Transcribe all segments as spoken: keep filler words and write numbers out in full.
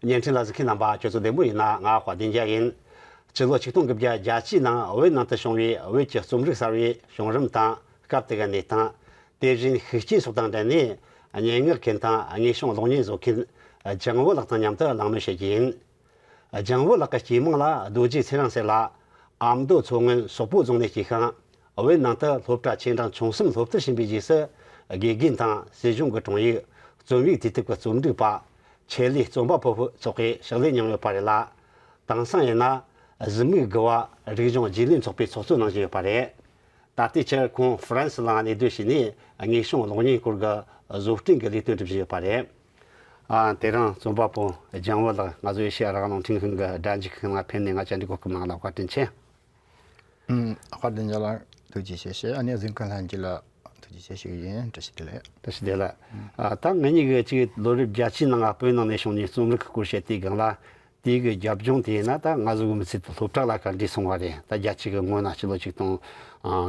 བརྙན་འཕྲིན་ལ་གཟིགས་མཁན་རྣམ་པ་ཁྱོད་ཚོ་བདེ་མོ་ཡིན་ན། ང་དཔལ་ལྡན་རྒྱལ་ཡིན། སྤྱི་ལོ་ཆིག་སྟོང་དགུ་བརྒྱ་བརྒྱད་ཅུའི་ནང་བོད་ནང་དུ་བྱུང་བའི་བོད་ཀྱི་རྩོམ་རིག་གསར་བའི་བྱུང་རིམ་དང་། སྐབས་དེ་གི་གནས་སྟངས། དེ་བཞིན་ཤུགས་རྐྱེན་སོགས་དང་འབྲེལ་ནས། སྙན་ངག་མཁན་དང་དངོས་བྱུང་གློག་བརྙན་བཟོ་མཁན་ལྗང་བུ་ལགས་དང་མཉམ་དུ་གླེང་མོལ་བྱེད་རྒྱུ་ཡིན། ལྗང་བུ་ལགས་ཀྱི་སྐྱེས་མིང་ལ་རྡོ་རྗེ་ཚེ་རིང་ཟེར་ལ། ཨ་མདོ་མཚོ་སྔོན་སོག་པོ་རྫོང་ནས་སྐྱེས་ཤིང་། བོད་ནང་དུ་སློབ་གྲྭ་ཆེ་འབྲིང་ཆུང་གསུམ་སློབ་མཐར་ཕྱིན་པའི་རྗེས་སུ། དགེ་རྒན་དང་སྲིད་གཞུང་གི་དྲུང་ཡིག་རྩོམ་ཡིག་དུས་དེབ་ཀྱི་རྩོམ་སྒྲིག་པ། ཆེད་ལས་རྩོམ་པ་པོ་སོགས་ཀྱི་ཕྱག་ལས་གནང་ཡོད་པ་རེད་ལ། དེང་སང་ཡིན་ན་གཟི་མིག་དགུ་བ་རིག་གཞུང་རྗེས་ལུས་ཚོགས་པའི་ཚོགས་གཙོ་གནང་བཞིན་ཡོད་པ་རེད། ད་ལྟའི་ཆར་ཁོང་ཧྥ་རན་སི་ལ་གནས་སྡོད་བྱས་ནས་དངོས་བྱུང་གློག་བརྙན་སྐོར་གྱི་བཟོ་སྐྲུན་གྱི་ལས་དོན་སྒྲུབ་བཞིན་ཡོད་པ་རེད། ཨ། དེ་རིང་རྩོམ་པ་པོ་ལྗང་བུ་ལགས་ང་ཚོའི་ཨེ་ཤེ་ཡ་རང་དབང་རླུང་འཕྲིན་ཁང་གི་སྒྲ་འཇུག་ཁང་ལ་ཕེབས་ནས་ང་བཅར་འདྲི་གོ་སྐབས་གནང་ལ་བཀའ་དྲིན་ཆེ། ཨུམ། བཀའ་དྲིན་ཆེ་ལ་ཐུགས་རྗེ་ཆེ་ཞུ། ཨ་ནི་གཟིགས་མཁན་ལྷན་རྒྱས་ལ་ཐུགས་རྗེ་ཆེ་ཞུ་གི་ཡིན། བཀྲ་ཤིས་བདེ་ལེགས། བཀྲ་ཤིས་བདེ་ལེགས། ཨ། ད་ངེད་གཉིས་ཀྱིས་ཅིག་ལོ་རབས་བརྒྱད་ཅུའི་ནང་བོད་ནང་ནས་བྱུང་ནས་རྩོམ་རིག་གི་སྐོར་བཤད་དུས་སྒང་ལ། དེའི་གི་རྒྱབ་ལྗོངས་དེ་ཡིན་ན། ད་ང་ཚོ་གི་མི་ཚེ་དེ་སློབ་གྲྭ་ལ་ག་འདྲས་སོང་བ་རེད། ད་བརྒྱད་ཅུ་གི་སྔོན་ན་ཕྱི་ལོ་ཆིག་སྟོང་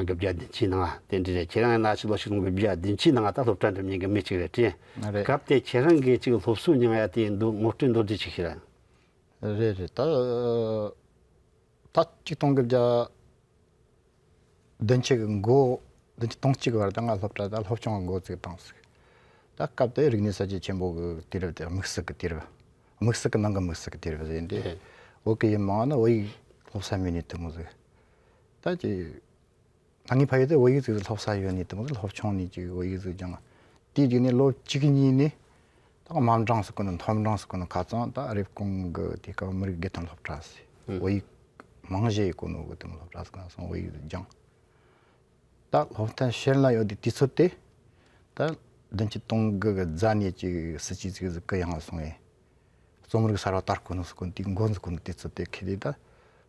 དགུ་བརྒྱ་བདུན་ཅུའི་ནང་དེ་འདྲ་རེད། ཁྱེད་རང་ཡིན་ན་ཕྱི་ལོ་ཆིག་སྟོང་དགུ་བརྒྱ་བདུན་ཅུའི་ནང་ད་སློབ་གྲྭ་འགྲིམ་མཁན་གི་མི་གཅིག་རེད་དྲན། རེད། སྐབས་དེ་ཁྱེད་རང་གིས་ཅིག་སློབ་གསོ་མྱངས་ཡ་དེ་འདུག་ངོ་སྤྲོད་མདོར་བསྡུས་ཅིག་ཞུ་ར། རེད་རེད། ད་ད་ཆིག་སྟོང་དགུ་བརྒྱ་བདུན་ཅུ་གི་འགོ། བདུན་ཅུ་དོན་གཅིག་གི་བར་དུ་ང་སློབ་གྲྭ་ད་སློབ་སྦྱོང་འགོ་བཙུགས་བཏང་ཟིག་ད་སྐབས་དེ་རིག་གནས་གསར་བརྗེ་ཆེན་པོ་གི་དུས་རབས་དེ། དམིགས་བསལ་གི་དུས་རབས། དམིགས་བསལ་གི་ནང་གི་དམིགས་བསལ་གི་དུས་རབས་ཟིག་ཡིན་དུས། ཨེ། བོད་གི་ཡུལ་མང་ན་བོད་ཡིག་སློབ་ས་མེད་ནས་དེ་མོ་ཟིག་ད་ཅི། ད་ངའི་ཕ་ཡུལ་དེ་བོད་ཡིག་ཟིག་སློབ་ས་ཡོད་ནས་དེ་མོ་ཟིག་སློབ་ཆུང་ནས་ཅིག་བོད་ཡིག་ཟིག་སྦྱངས། དེའི་རྗེས་ནས་ལོ་གཅིག་གཉིས་ནས་ད་དམའ་འབྲིང་ཟེར་གོ་ནོ། མཐོ་འབྲིང་ཟེར་གོ་ནོ། ཁ་སང་ད་རེབ་གོང་གི་དེ་སྐབས་མི་རིགས་དགེ་ཐོན་སློབ་གྲྭ་ཟེར། ཨུ། བོད་ཡིག་རྨང་གཞི་ཡོད་གོ་ནོ་གི་དེ་མོ་སློབ་གྲྭ་ཟིག་ནང་སོང་བོད་ཡིག་སྦྱངས། ད་སློབ་ཐོན་ཕྱིར་ལ་ཡོད་དུས་དུས་ཚོད་དེ། ད་བདུན་ཅུ་དོན་དགུ་གི་རྫ་ནས་ཅིག་སྲིད་ཇུས་ཟིག་ཟིག་གི་ཡང་སོང་ངས། རྩོམ་རིག་གསར་བ་དར་གོ་ནོ་ཟེར་གོ་ནོ་དེ་འགོ་འཛུགས་གོ་ནོ་དུས་ཚོད་དེ་ཁེལ་དུས། ད་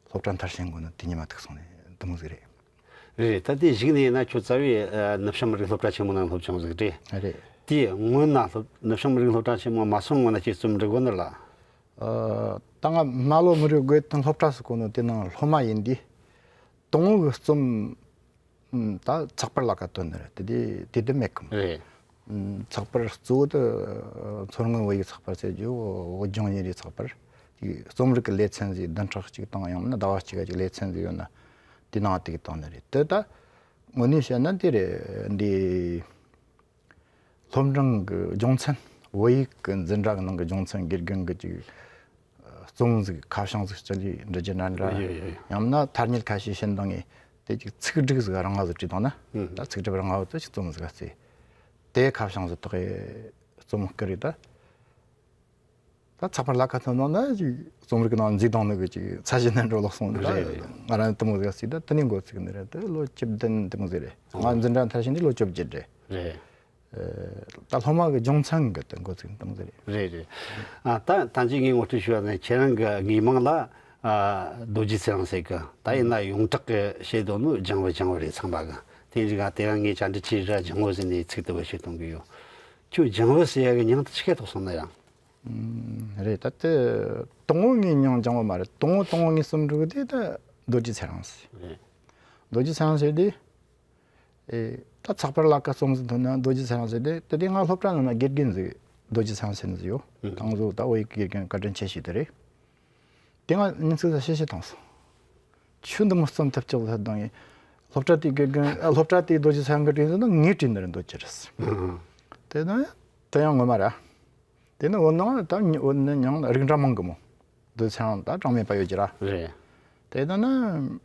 སློབ་གྲྭ་མཐར་ཕྱིན་གོ་ནོ་དེ་ཉི་མ་ཐུག་སོང་ནས་དེ་མོ་ཟིག་རེད། རེད། ད་དེ་གཞིགས་ནས་ཡིན་ན་ཁྱོད་རྩ་བའི་ཨ་ནུབ་བྱང་མི་རིགས་སློབ་གྲྭ་ཆེན་མོ་ནང་སློབ་སྦྱོང་ཟིག་རེད། རེད། དེ་སྔོན་ན་སློབ་ནུབ་བྱང་མི་རིགས་སློབ་གྲྭ་ཆེན་མོ་མ་སོང་སྔོན་ན་ཁྱེད་རྩོམ་འབྲི་གོ་ནི་ལ། ཨ། ད་ང་རྨ་ལྷོ་མི་རིགས་དགེ་ཐོན་སློབ་གྲྭ་ཟེར་གོ་ནོ་དེ་ནང་སློབ་མ་ཡིན་དུས། དང་བོ་གི་རྩོམ། ཨུམ། ད་ཚགས་པར་ལ་ཁ་ཐོན་ནི་རེད། དེ་དེ་དེ་དེ་མེད་གི་མོ། རེད། ཨུམ། ཚགས་པར་གཙོ་བོ་དེ་མཚོ་སྔོན་བོད་ཡིག་ཚགས་པར་ཟེར་རྒྱུ། བོད་ལྗོངས་ཉིན་རེའི་ཚགས་པར། དེ་རྩོམ་རིག་གི་ལེ་ཚན་ཟིག་བདུན་ཕྲག་གཅིག་དང་ཡང་མིན་ན་ཟླ་བ་གཅིག་ག་ཅིག་ལེ་ཚན་ཟིག་ཡོད་ན། དེ་ནང་དེ་གི་བཏང་ནི་རེད། དེ་ད་དངོས་གནས་བཤད་ན་དེ་རེད། འདི་སློབ་འབྲིང་གི་སྦྱོང་ཚན། བོད་ཡིག་གི་འཛིན་གྲྭ་གི་ནང་གི་སྦྱོང་ཚན་དགེ་རྒན་གི་ཅིག་རྩོམ་ཟིག་ཁ་བྱང་ཟིག་སྤྱི་ལེ་འབྲི་རྒྱུ་འདྲ་འདྲ། ཡོད་ཡོད་ཡོད། ཡང་ན་ཐ་སྙད་ཁ་ཤས་བྱིན་བཏང་ངས། དེ་ཅིག་ཚིག་སྒྲིག་ཟིག་རང་ང་ཟིག་བྲིས་བཏང་ན། ཨུམ། ད་ཚིག་སྒྲིག་རང་ང་བོ་དེ་ཅིག་རྩོམ་ཟིག་ག་བརྩིས། དེ་ཁ་བྱང་ཟིག་ཐོག་གི་རྩོམ་སྐུ་རེད་ད། ད་ཚགས་པར་ལ་ཁ་ཐོན་བཏང་ན་ཅིག་རྩོམ་རིག་གི་ནང་འཛུལ་བཏང་ནི་གི་ཅིག་ཚད་གཞི་ནས་འགྲོ་ལོག་སོང་། ད་རེད་རེད། ང་རང་དེ་མོ་ཟིག་ག་བརྩིས། ད་དེ་ནས་འགོ་ཚུགས་ནི་རེད། དེ་ལོ་བཅུ་བདུན་དེ་མོ་ཟིག་རེད། ང་འཛིན་གྲྭ་མཐར་ཕྱིན་དུས་ལོ་བཅོ་བརྒྱད་རེད། རེད། ཨ། ད་སློབ་མ་གི་སྦྱོང་ཚན་གི་དེ་འགོ་ཚུགས་དེ་མོ་ཟིག་རེད། རེད་རེད། ཨ། ད་ད་ཅི་ངས་ངོ་སྤྲོད་ཞུ་བ་ནི་ཁྱེད་རང་གི་དངོས་མིང་ལ། ཨ། རྡོ་རྗེ་ཚེ་རིང་ཟེར་གི། ད་ཡིན་ན་ཡོངས་གྲགས་ཀྱི་བཤད་དོ་ནི་ལྗང་བུ་ལྗང་བུ་རེད་ཚང་མ་གི། དེ་འདྲ་ག་དེ་རིང་ངས་བཅར་འདྲི་བྱས་ར་ལྗང་བུ་ཟེར་ནས་ཚིག་དེ་བེད་སྤྱོད་གཏོང་གི་ཡོད། ཁྱོད་ལྗང་བུ་ཟེར་ཡ་གི་མྱིང་དེ་ཆི་ག་ཐོགས་སོང་ན་ཡང་། ཨུམ། རེད། ད་དེ་དང་བོ་ངའི་མྱིང་ལྗང་བུ་མ་རེད། དང་བོ་དང་བོ་ངའི་རྩོམ་སྒྲིག་དེ་ད་རྡོ་རྗེ་ཚེ་རིང་ཟེར། རེད། རྡོ་རྗེ་ཚེ་རིང་ཟེར་དེ། ཨེ། ད་ཚགས་པར་ལ་ཁ་རྩོམ་ཟིག་ཐོན་ན་རྡོ་རྗེ་ཚེ་རིང་ཟེར་དེ། དེ་དུས་ང་སློབ་གྲྭ་ནང་ན་དགེ་རྒན་ཟིག་རྡོ་རྗེ་ཚེ་རིང་ཟེར་ནི་ཟིག་ཡོད། ཨུམ། ད་ང་ཚོ་ད་བོད་ཡིག་དགེ་རྒན་བཀའ་དྲིན་ཆེ་ཞིག་དེ་རེད། དེ་ང་མྱི་ཚོ་ས་གཤེ་གཤེ་བཏང་སོང་། ཁྱོད་འདི་མོ་རྩོམ་ཐབས་ཅིག་ལ་བཏང་ངས། སློབ་གྲྭ་དེའི་དགེ་རྒན། ཨ། སློབ་གྲྭ་དེའི་རྡོ་རྗེ་ཚེ་རིང་གིས་བྲིས་ཟིན་ན་ངས་བྲིས་ནི་རེད་འདོད་ཀྱི་རེད། ཨང་། དེ་ནི་དེ་ཡང་ངོ་མ་རེད། དེ་ནི་འོ་ན་ད་འོ་ན་མྱིང་རིགས་འདྲ་མང་གི་མོ། རྡོ་རྗེ་ཚེ་རིང་ད་གྲངས་མེད་པ་ཡོད་ཀྱི་ར། རེད། དེ་ན་ན་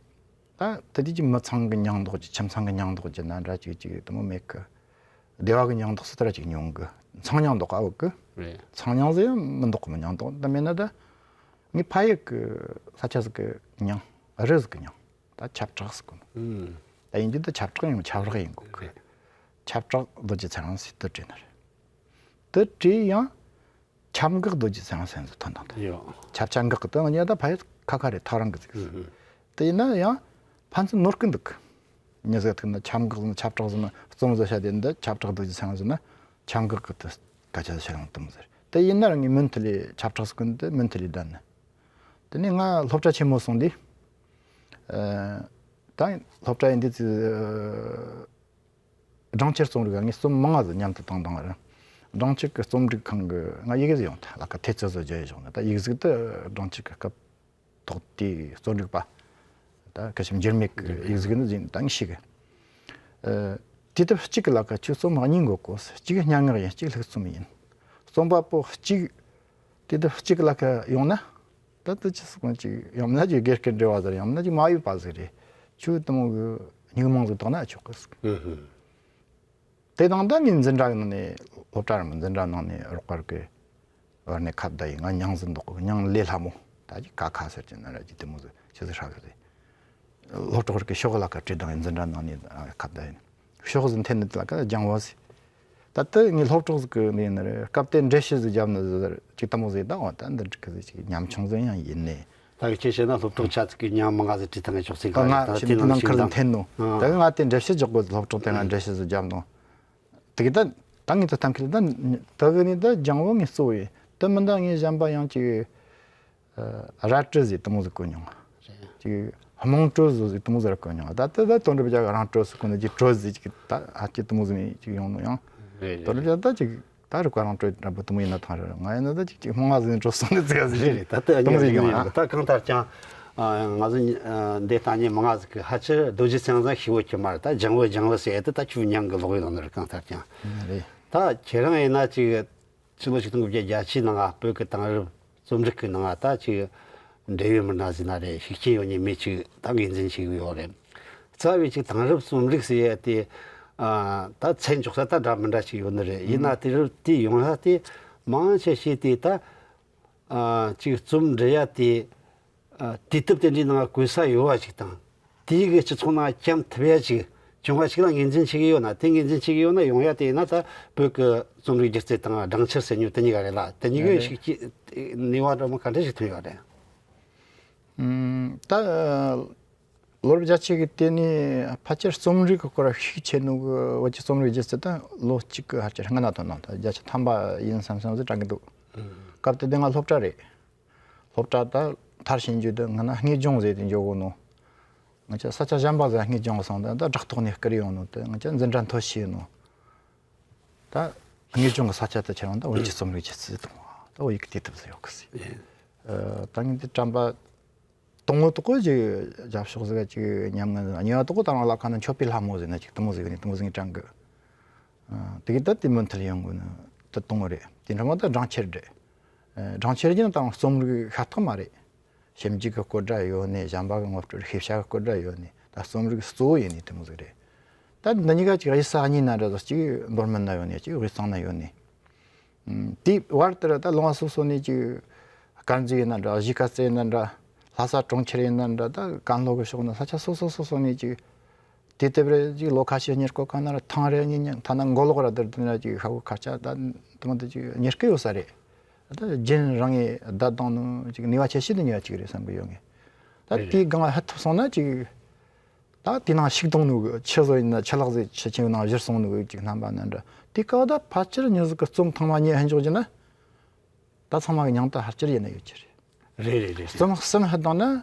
ད་དེ་དུས་ཀྱི་མི་ཚང་གི་མྱིང་འདོགས་ཀྱི། ཁྱིམ་ཚང་གི་མྱིང་འདོགས་ཀྱི་ན་འདྲ་ཅིག་ཅིག་དེ་མོ་མེད་གི། སྡེ་བ་གི་མྱིང་འདོགས་སུ་དེ་འདྲ་ཅིག་ཉུང་གི། མཚང་མྱིང་འདོགས་ག་ཡོད་གི། རེད། མཚང་མྱིང་ཟིག་ཡང་མི་འདོགས་གི་མོ། མྱིང་འདོགས་འདི་མེད་ན་ད། ངའི་ཕ་ཡུལ་གི་ས་ཆ་ཟིག་གི་མྱིང་། རི་ཟིག་གི་མྱིང་། ད་ཁྱབ་བྲག་ཟེར་གོ་ནོ། ཨུམ། ད་ཡིན་རྒྱུ་ད་ཁྱབ་བྲག་ཡིན་ཁྱབ་རག་ཡིན་གོ་གི། རེད། ཁྱབ་བྲག་རྡོ་རྗེ་ཚེ་རིང་ཟེར་དེ་བྲིས་ནི་རེད། དེ་བྲིས་ཡང་ཁྱབ་འགག་རྡོ་རྗེ་ཚེ་རིང་ཟེར་ནི་ཟིག་ཐོན་བཏང་། ཡོད། ཁྱབ་ཆ་འགག་གི། དེ་ཡང་ད་ཕ་ཡུལ་ཁ་ཁ་རེད། ཐག་རིང་གི་ཟིག་ཨུམ། དེ་ཡིན་ན་ཡང་ཕན་ཚུན་ནོར་གི་འདུག་གི། མྱི་ཟིག་ཐུག་ན་ཁྱབ་འགག་ཟེར་ན། ཁྱབ་བྲག་ཟེར་ན་རྩོམ་བཟོ་བྱ་དེ་འདི་ཁྱབ་བྲག་རྡོ་རྗེ་ཚེ་རིང་ཟེར་ན་ཁྱབ་འགག་གི་དེ་སྐད་ཆ་ཟིག་བཤད་ཡོང་དེ་མོ་ཟིག་རེད། དེ་ཡིན་ན་ར་ངས་མུན་མཐུད་ལས། ཁྱབ་བྲག་ཟེར་གོ་ནོ་དེ་མུན་མཐུད་ལས་བསྡད་ནི། དེ་ནས་ང་སློབ་གྲྭ་ཆེན་མོ་སོང་དུས། ཨ། ད་སློབ་གྲྭ་ཡིན་དུས་ཚོད། སྦྲང་ཆར་རྩོམ་རིག་ངས་རྩོམ་མང་ང་ཟིག་མཉམ་དུ་བཏང་བཏང་ར། སྦྲང་ཆུ་གི་རྩོམ་སྒྲིག་ཁང་གི་ང་ཡི་གེ་ཟིག་ཡོང་ཐལ། ལ་ཀ་ཐེ་ཚོ་བཟོ་རྒྱུ་ཡི་བཞག་ནས་ད་ཡིག་གཟུགས་དེ་སྦྲང་ཆུ་གི་སྐབས་ཐོག་དེའི་རྩོམ་སྒྲིག་པ་ད་ཀ་ཤིམ་འགྱུར་མེད་ཀྱི་ཡིག་གཟུགས་ནི་ཟིན་ད་ངས་ཤེས་གི། ཨ། དུས་དེབ་གཅིག་གི་ལ་ཀ་ཁྱོད་རྩོམ་གཉིས་འགོད་དགོས། གཅིག་སྙན་ངག་ཡིན། གཅིག་ལྷུག་རྩོམ་ཡིན། རྩོམ་པ་པོ་གཅིག་དུས་དེབ་གཅིག་གི་ལ་ཀ་ཡོང་ན། ད་དེ་ཅི་སོགས་ཅིག་ཡང་མིན་ན་ཅིག་སྒེར་གྱི་འབྲེལ་བ་ཟེར། ཡང་མིན་ན་ཅིག་མ་ཡོད་པ་ཟིག་རེད། ཁྱོད་དེ་མོ་གི་སྙིང་མིང་ཟིག་བཏགས་ན་ཆོག་གི་ཟིག། ཨུ་ཧུ། དེ་དང་ད་ངའི་འཛིན་གྲྭ་གི་ནང་ནས་སློབ་གྲྭ་རམ་འཛིན་གྲྭ་ནང་ནས་རོགས་པ་གི་བར་ནས་ཁ་བརྡ་ཡིན། ང་མྱིང་ཟིག་འདོགས་གི། མྱིང་ལས་སླ་མོ། ད་ཅིག་ཀ་ཁ་ཟེར་གྱི་ན་ར་ཅིག་དེ་མོ་ཟིག་ཆི་ཟིག་ཧྲ་གི་རེད། སློབ་གྲོགས་རིགས་ཀྱི་ཤོག་ལ་ཀ་བྲིས་དང་འཛིན་གྲྭ་ནང་ནས་ཁ་བརྡ་ཡིན། ཕྱོགས་ཟིན་འཐེན་ནི་དེ་ལ་ཀ་ལ་སྦྱང་བ་ཟིག། ད་ལྟ་ངའི་སློབ་གྲོགས་ཟིག་གི་ནས་ནི་རེད། སྐབས་དེ་འགྲེལ་བཤད་ཟིག་བརྒྱབ་ནི་ཟིག་ཅིག་དེ་མོ་ཟིག་ད་འོ་ད་འདི་འགྲིག་གི་ཟིག་ཅིག་ཉམ་ཆུང་ཟིག་ཡང་ཡིན་ནི། ད་གི་ཁྱེད་བཤད་ན་སློབ་གྲོགས་ཆ་ཚིག་གི་མྱིང་མང་ང་ཟིག་བྲིས་ཐང་ངས་ཆོག་ཟིག་ག་ང་རེད། ད་ཁྱེད་དེ་ནང་ཁར་ཟིག་འཐེན་ནོ། ཨ། ད་གི་ང་དེ་འགྲེལ་བཤད་རྒྱག་དགོས་ཟིག། སློབ་གྲོགས་དེ་ང་འགྲེལ་བཤད་ཟིག་བརྒྱབ་ནོ། དེ་གི་ད་ད་ངས་ད་ཐམ་ཁི་ལ་ད་ད་གི་ནི་ད་སྦྱང་བ་ངས་གཙོ་བོ་ཡིན། དེ་མིན་ད་ངས་གཞན་པ་ཡང་ཅིག་ཨ། རལ་གྲི་ཟིག་དེ་མོ་ཟིག་གོན་མྱོང་། རེད། ཅིག་རྨོངས་གྲོལ་ཟིག་དེ་མོ་ཟིག་གོན་མྱོང་། ད་ལྟ་ད་དོན་གྲུབ་རྒྱལ་གི་རང་གྲོལ་ཟིག་གོན་ནས་ཅིག་གྲོལ་ཟིག་ཅིག་ད་ཧ་ཅི་དེ་མོ་ཟིག་ནས་ཅིག་ཡོང་ནོ་ཡང་། རེད། དོན་གྲུབ་རྒྱལ་ད་ཅིག་ད་རིག་པ་རང་གྲོལ་འདྲ་པོ་དེ་མོ་ཡིན་ན་ཐང་རེད། ང་ཡིན་ན་ད་ཅིག་ཅིག་རྨོངས་པ་ཟིག་ནས་གྲོལ་སོང་ནས་ཟིག་ཟིག་རེད། རེད། ད་ལྟ་དེ་མོ་ཟིག་ཡོང་ཡང་། ད་གང་ལྟར་ཀྱང་ང་ཚོ་འདི་ལྟ་ཉིན་མང་ང་ཟིག་གི་ཧ་ཅི་རྡོ་རྗེ་ཚང་ཟིག་ཤི་བོ་ཁྱི་མ་རེད། ད་སྦྱང་བོ་སྦྱང་བོ་ཟེར་ཡ་དེ་ད་ཁྱོད་མྱིང་གི་ལོག་ཡོད་ནི་རེད། གང་ལྟར་ཀྱང་། རེད། ད་ཁྱེད་རང་ཡིན་ན་ཅིག་ཕྱི་ལོ་ཆིག་སྟོང་དགུ་བརྒྱ་བརྒྱད་ཅུའི་ནང་ང་བོད་ཀྱི་དེང་རབས་རྩོམ་རིག་གི་ནང་ང་ད་ཅིག་འབྲེལ་ཡོད་མི་སྣ་ཟིག་ན་རེད། ཤུགས་རྐྱེན་ཡོད་ནི་མི་ཅིག་ད་ངོས་འཛིན་བྱེད་ཀྱི་ཡོད་རེད། རྩ་བའི་ཅིག་དེང་རབས་རྩོམ་རིག་ཟེར་ཡ་དེ་ད་མཚན་འཇོག་ས་ད་འདྲ་མི་འདྲ་ཅིག་ཡོད་ནི་རེད། ཡིན་ན་དེ་རུ་དེ་ཡོང་ས་དེ་མང་ཆེ་ཤོས་དེ་ད་ཅིག་རྩོམ་འབྲི་ཡ་དེ། ཨ། དུས་དེབ་དེ་འདྲའི་ནང་བཀོད་ས་ཡོད་པ་ཞིག་དང་། དེའི་གི་སྤྱི་ཚོགས་ནང་བཅངས་ཐུབ་ཡ་ཞིག་བྱུང་བ་ཞིག་ལ་ངོས་འཛིན་བྱེད་ཀྱི་ཡོད་ན། དེ་ངོས་འཛིན་བྱེད་ཀྱི་ཡོད་ན་ཡོང་ཡ་དེ་ཡིན་ན་ད་བོད་ཀྱི་རྩོམ་རིག་སྒྱུ་རྩལ་དང་སྦྲང་ཆར་ཟེར་མྱོང་དེ་གཉིས་ཀ་རེད་ལ། དེ་གཉིས་ཀའི་ཞིག་ནུས་པ་འདྲ་མོ་ག་འདྲ་ཞིག་ཐོན་ཡོད་རེད། ཨུམ། ད་ལོ་རབས་བརྒྱད་ཅུ་གི་དེ་ནས་ཕལ་ཆེར་རྩོམ་རིག་གི་སྐོར་ཤུགས་ཆེ་ནོ་གི་བོད་ཀྱི་རྩོམ་རིག་སྒྱུ་རྩལ་དེ་ལོ་གཅིག་གི་ཕལ་ཆེར་སྔོན་ན་ཐོན་ནོ། ད་བརྒྱད་ཅུ་ཐམ་པ་ཡིན་བསམ་བསམ་ཟིག་དྲན་གི་འདུག། སྐབས་དེ་དེ་ང་སློབ་གྲྭ་རེད། སློབ་གྲྭ་ད་མཐར་ཕྱིན་རྒྱུ་དེ་ང་ན་དངོས་སྦྱོང་ཟེར་དེ་འཇོག་གོ་ནོ། ང་ཅག་ས་ཆ་གཞན་པ་ཟིག་དངོས་སྦྱོང་སོང་། ད་ད་བྲག་ཐོག་ནས་བསྐུར་ཡོང་ནོ་དེ་ང་ཅག་འཛིན་གྲྭ་མཐོ་ཤོས་ནོ། ད་དངོས་སྦྱོང་གི་ས་ཆ་དེ་ཁྱེད་རང་ད་བོད་ཀྱི་རྩོམ་རིག་སྒྱུ་རྩལ་དང་ད་བོད་ཡིག་གི་དུས་དེབ་ཟིག་ཡོད་གི་ཟིག། ཨ། ད་ངས་དེ་དྲན་པ་དང་པོ་དག་གོ་ཅིག་རྒྱབ་ཕྱོགས་ཟིག་ཅིག་ཉམས་ངན་ཟིག། གཉིས་པ་དག་གོ་ད་རང་ལ་ཁ་ན་མཆོད་པའི་ལྷ་མོ་ཟེར་ན་ཅིག་དེ་མོ་ཟིག་ནས་དེ་མོ་ཟིག་ངས་དྲན་གི། ཨ། དེ་གི་ད་དེ་མུ་མཐུད་ཡོང་དགོས་ནི་དེ་དང་པོ་རེད། དེ་འཕྲོ་མ་ད་སྦྲང་ཆར་རེད། ཨ། སྦྲང་ཆར་གྱི་ནང་ད་རྩོམ་རིག་ཤ་སྟག་མ་རེད། ཞིབ་འཇུག་གི་སྐོར་འདྲ་ཡོད་ནི། གཞན་པ་གི་ངོ་སྤྲོད་ཤེས་བྱ་གི་སྐོར་འདྲ་ཡོད་ནི། ད་རྩོམ་རིག་གཙོ་བོ་ཡིན་ནི་དེ་མོ་ཟིག་རེད། ད་འདི་གཉིས་ཀ་ཅིག་གཡུལ་ས་གཉིས་ན་འདྲ་ཟིག། གཅིག་མདོ་སྨད་ན་ཡོད་ནི། གཅིག་དབུས་གཙང་ན་ཡོད་ནི། ཨུམ། དེའི་བར་དེར་ད་ལུང་བ་སོ་སོ་ནས་ཅིག་དཀར་མཛེས་ཡིན་ན་འདྲ། གཞིས་ཀ་རྩེ་ཡིན་ན་འདྲ། ལྷ་ས་གྲོང་ཁྱེར་ཡིན་ན་འདྲ། ད་ཀན་ལྷོ་གི་ཕྱོགས་ན་ས་ཆ་སོ་སོ་སོ་སོ་ནས་ཅིག་དུས་དེབ་རེ་ཅིག་ལོ་ཁ་ཤས་གཉེར་སྐོར་གང་ན་ར་ཐེངས་རེ་གཉིས་གཉིས། ཐ་ན་མགོ་ལོག་ར་དེར་དེ་ན་ཅིག་ཤ་བོ་ཁ་ཆ་ད་དུ་མ་དེ་ཅིག་གཉེར་གི་ཡོད་ས་རེད། ད་རྒྱུན་རིང་ངེ་བསྡད་བཏང་ནོ་ཅིག་ནུས་པ་ཆེ་ཤོས་དེ་ནུས་པ་ཅིག་རེད་བསམ་གི་ཡོད་ངེ། ད་རེད། དེའི་སྒང་ལ་ཧད་ཐུབ་སོང་ན་ཅིག་ད་དེ་ནང་ཞུགས་བཏང་ནོ་གི་ཆུ་བཟོ་ཡིན་ན་ཆུ་ལག་ཟིག་ཆུ་ཆེན་ནང་བཞུར་སོང་ནོ་གི་ཅིག་རྣམ་པ་ན་འདྲ། དེ་སྐབས་ད་ཕལ་ཆེར་མྱི་ཟིག་གི་རྩོམ་ཐེངས་མ་གཉིས་ཧན་འཇོག་རྒྱུ་ན། ད་ཚང་མ་གི་མྱིང་ད་ཕལ་ཆེར་ཡིན་ན་ཡོད་ཀྱི་རེད། རེད་རེད་རེད། རྩོམ་གསུམ་ཧ་བཏང་ན་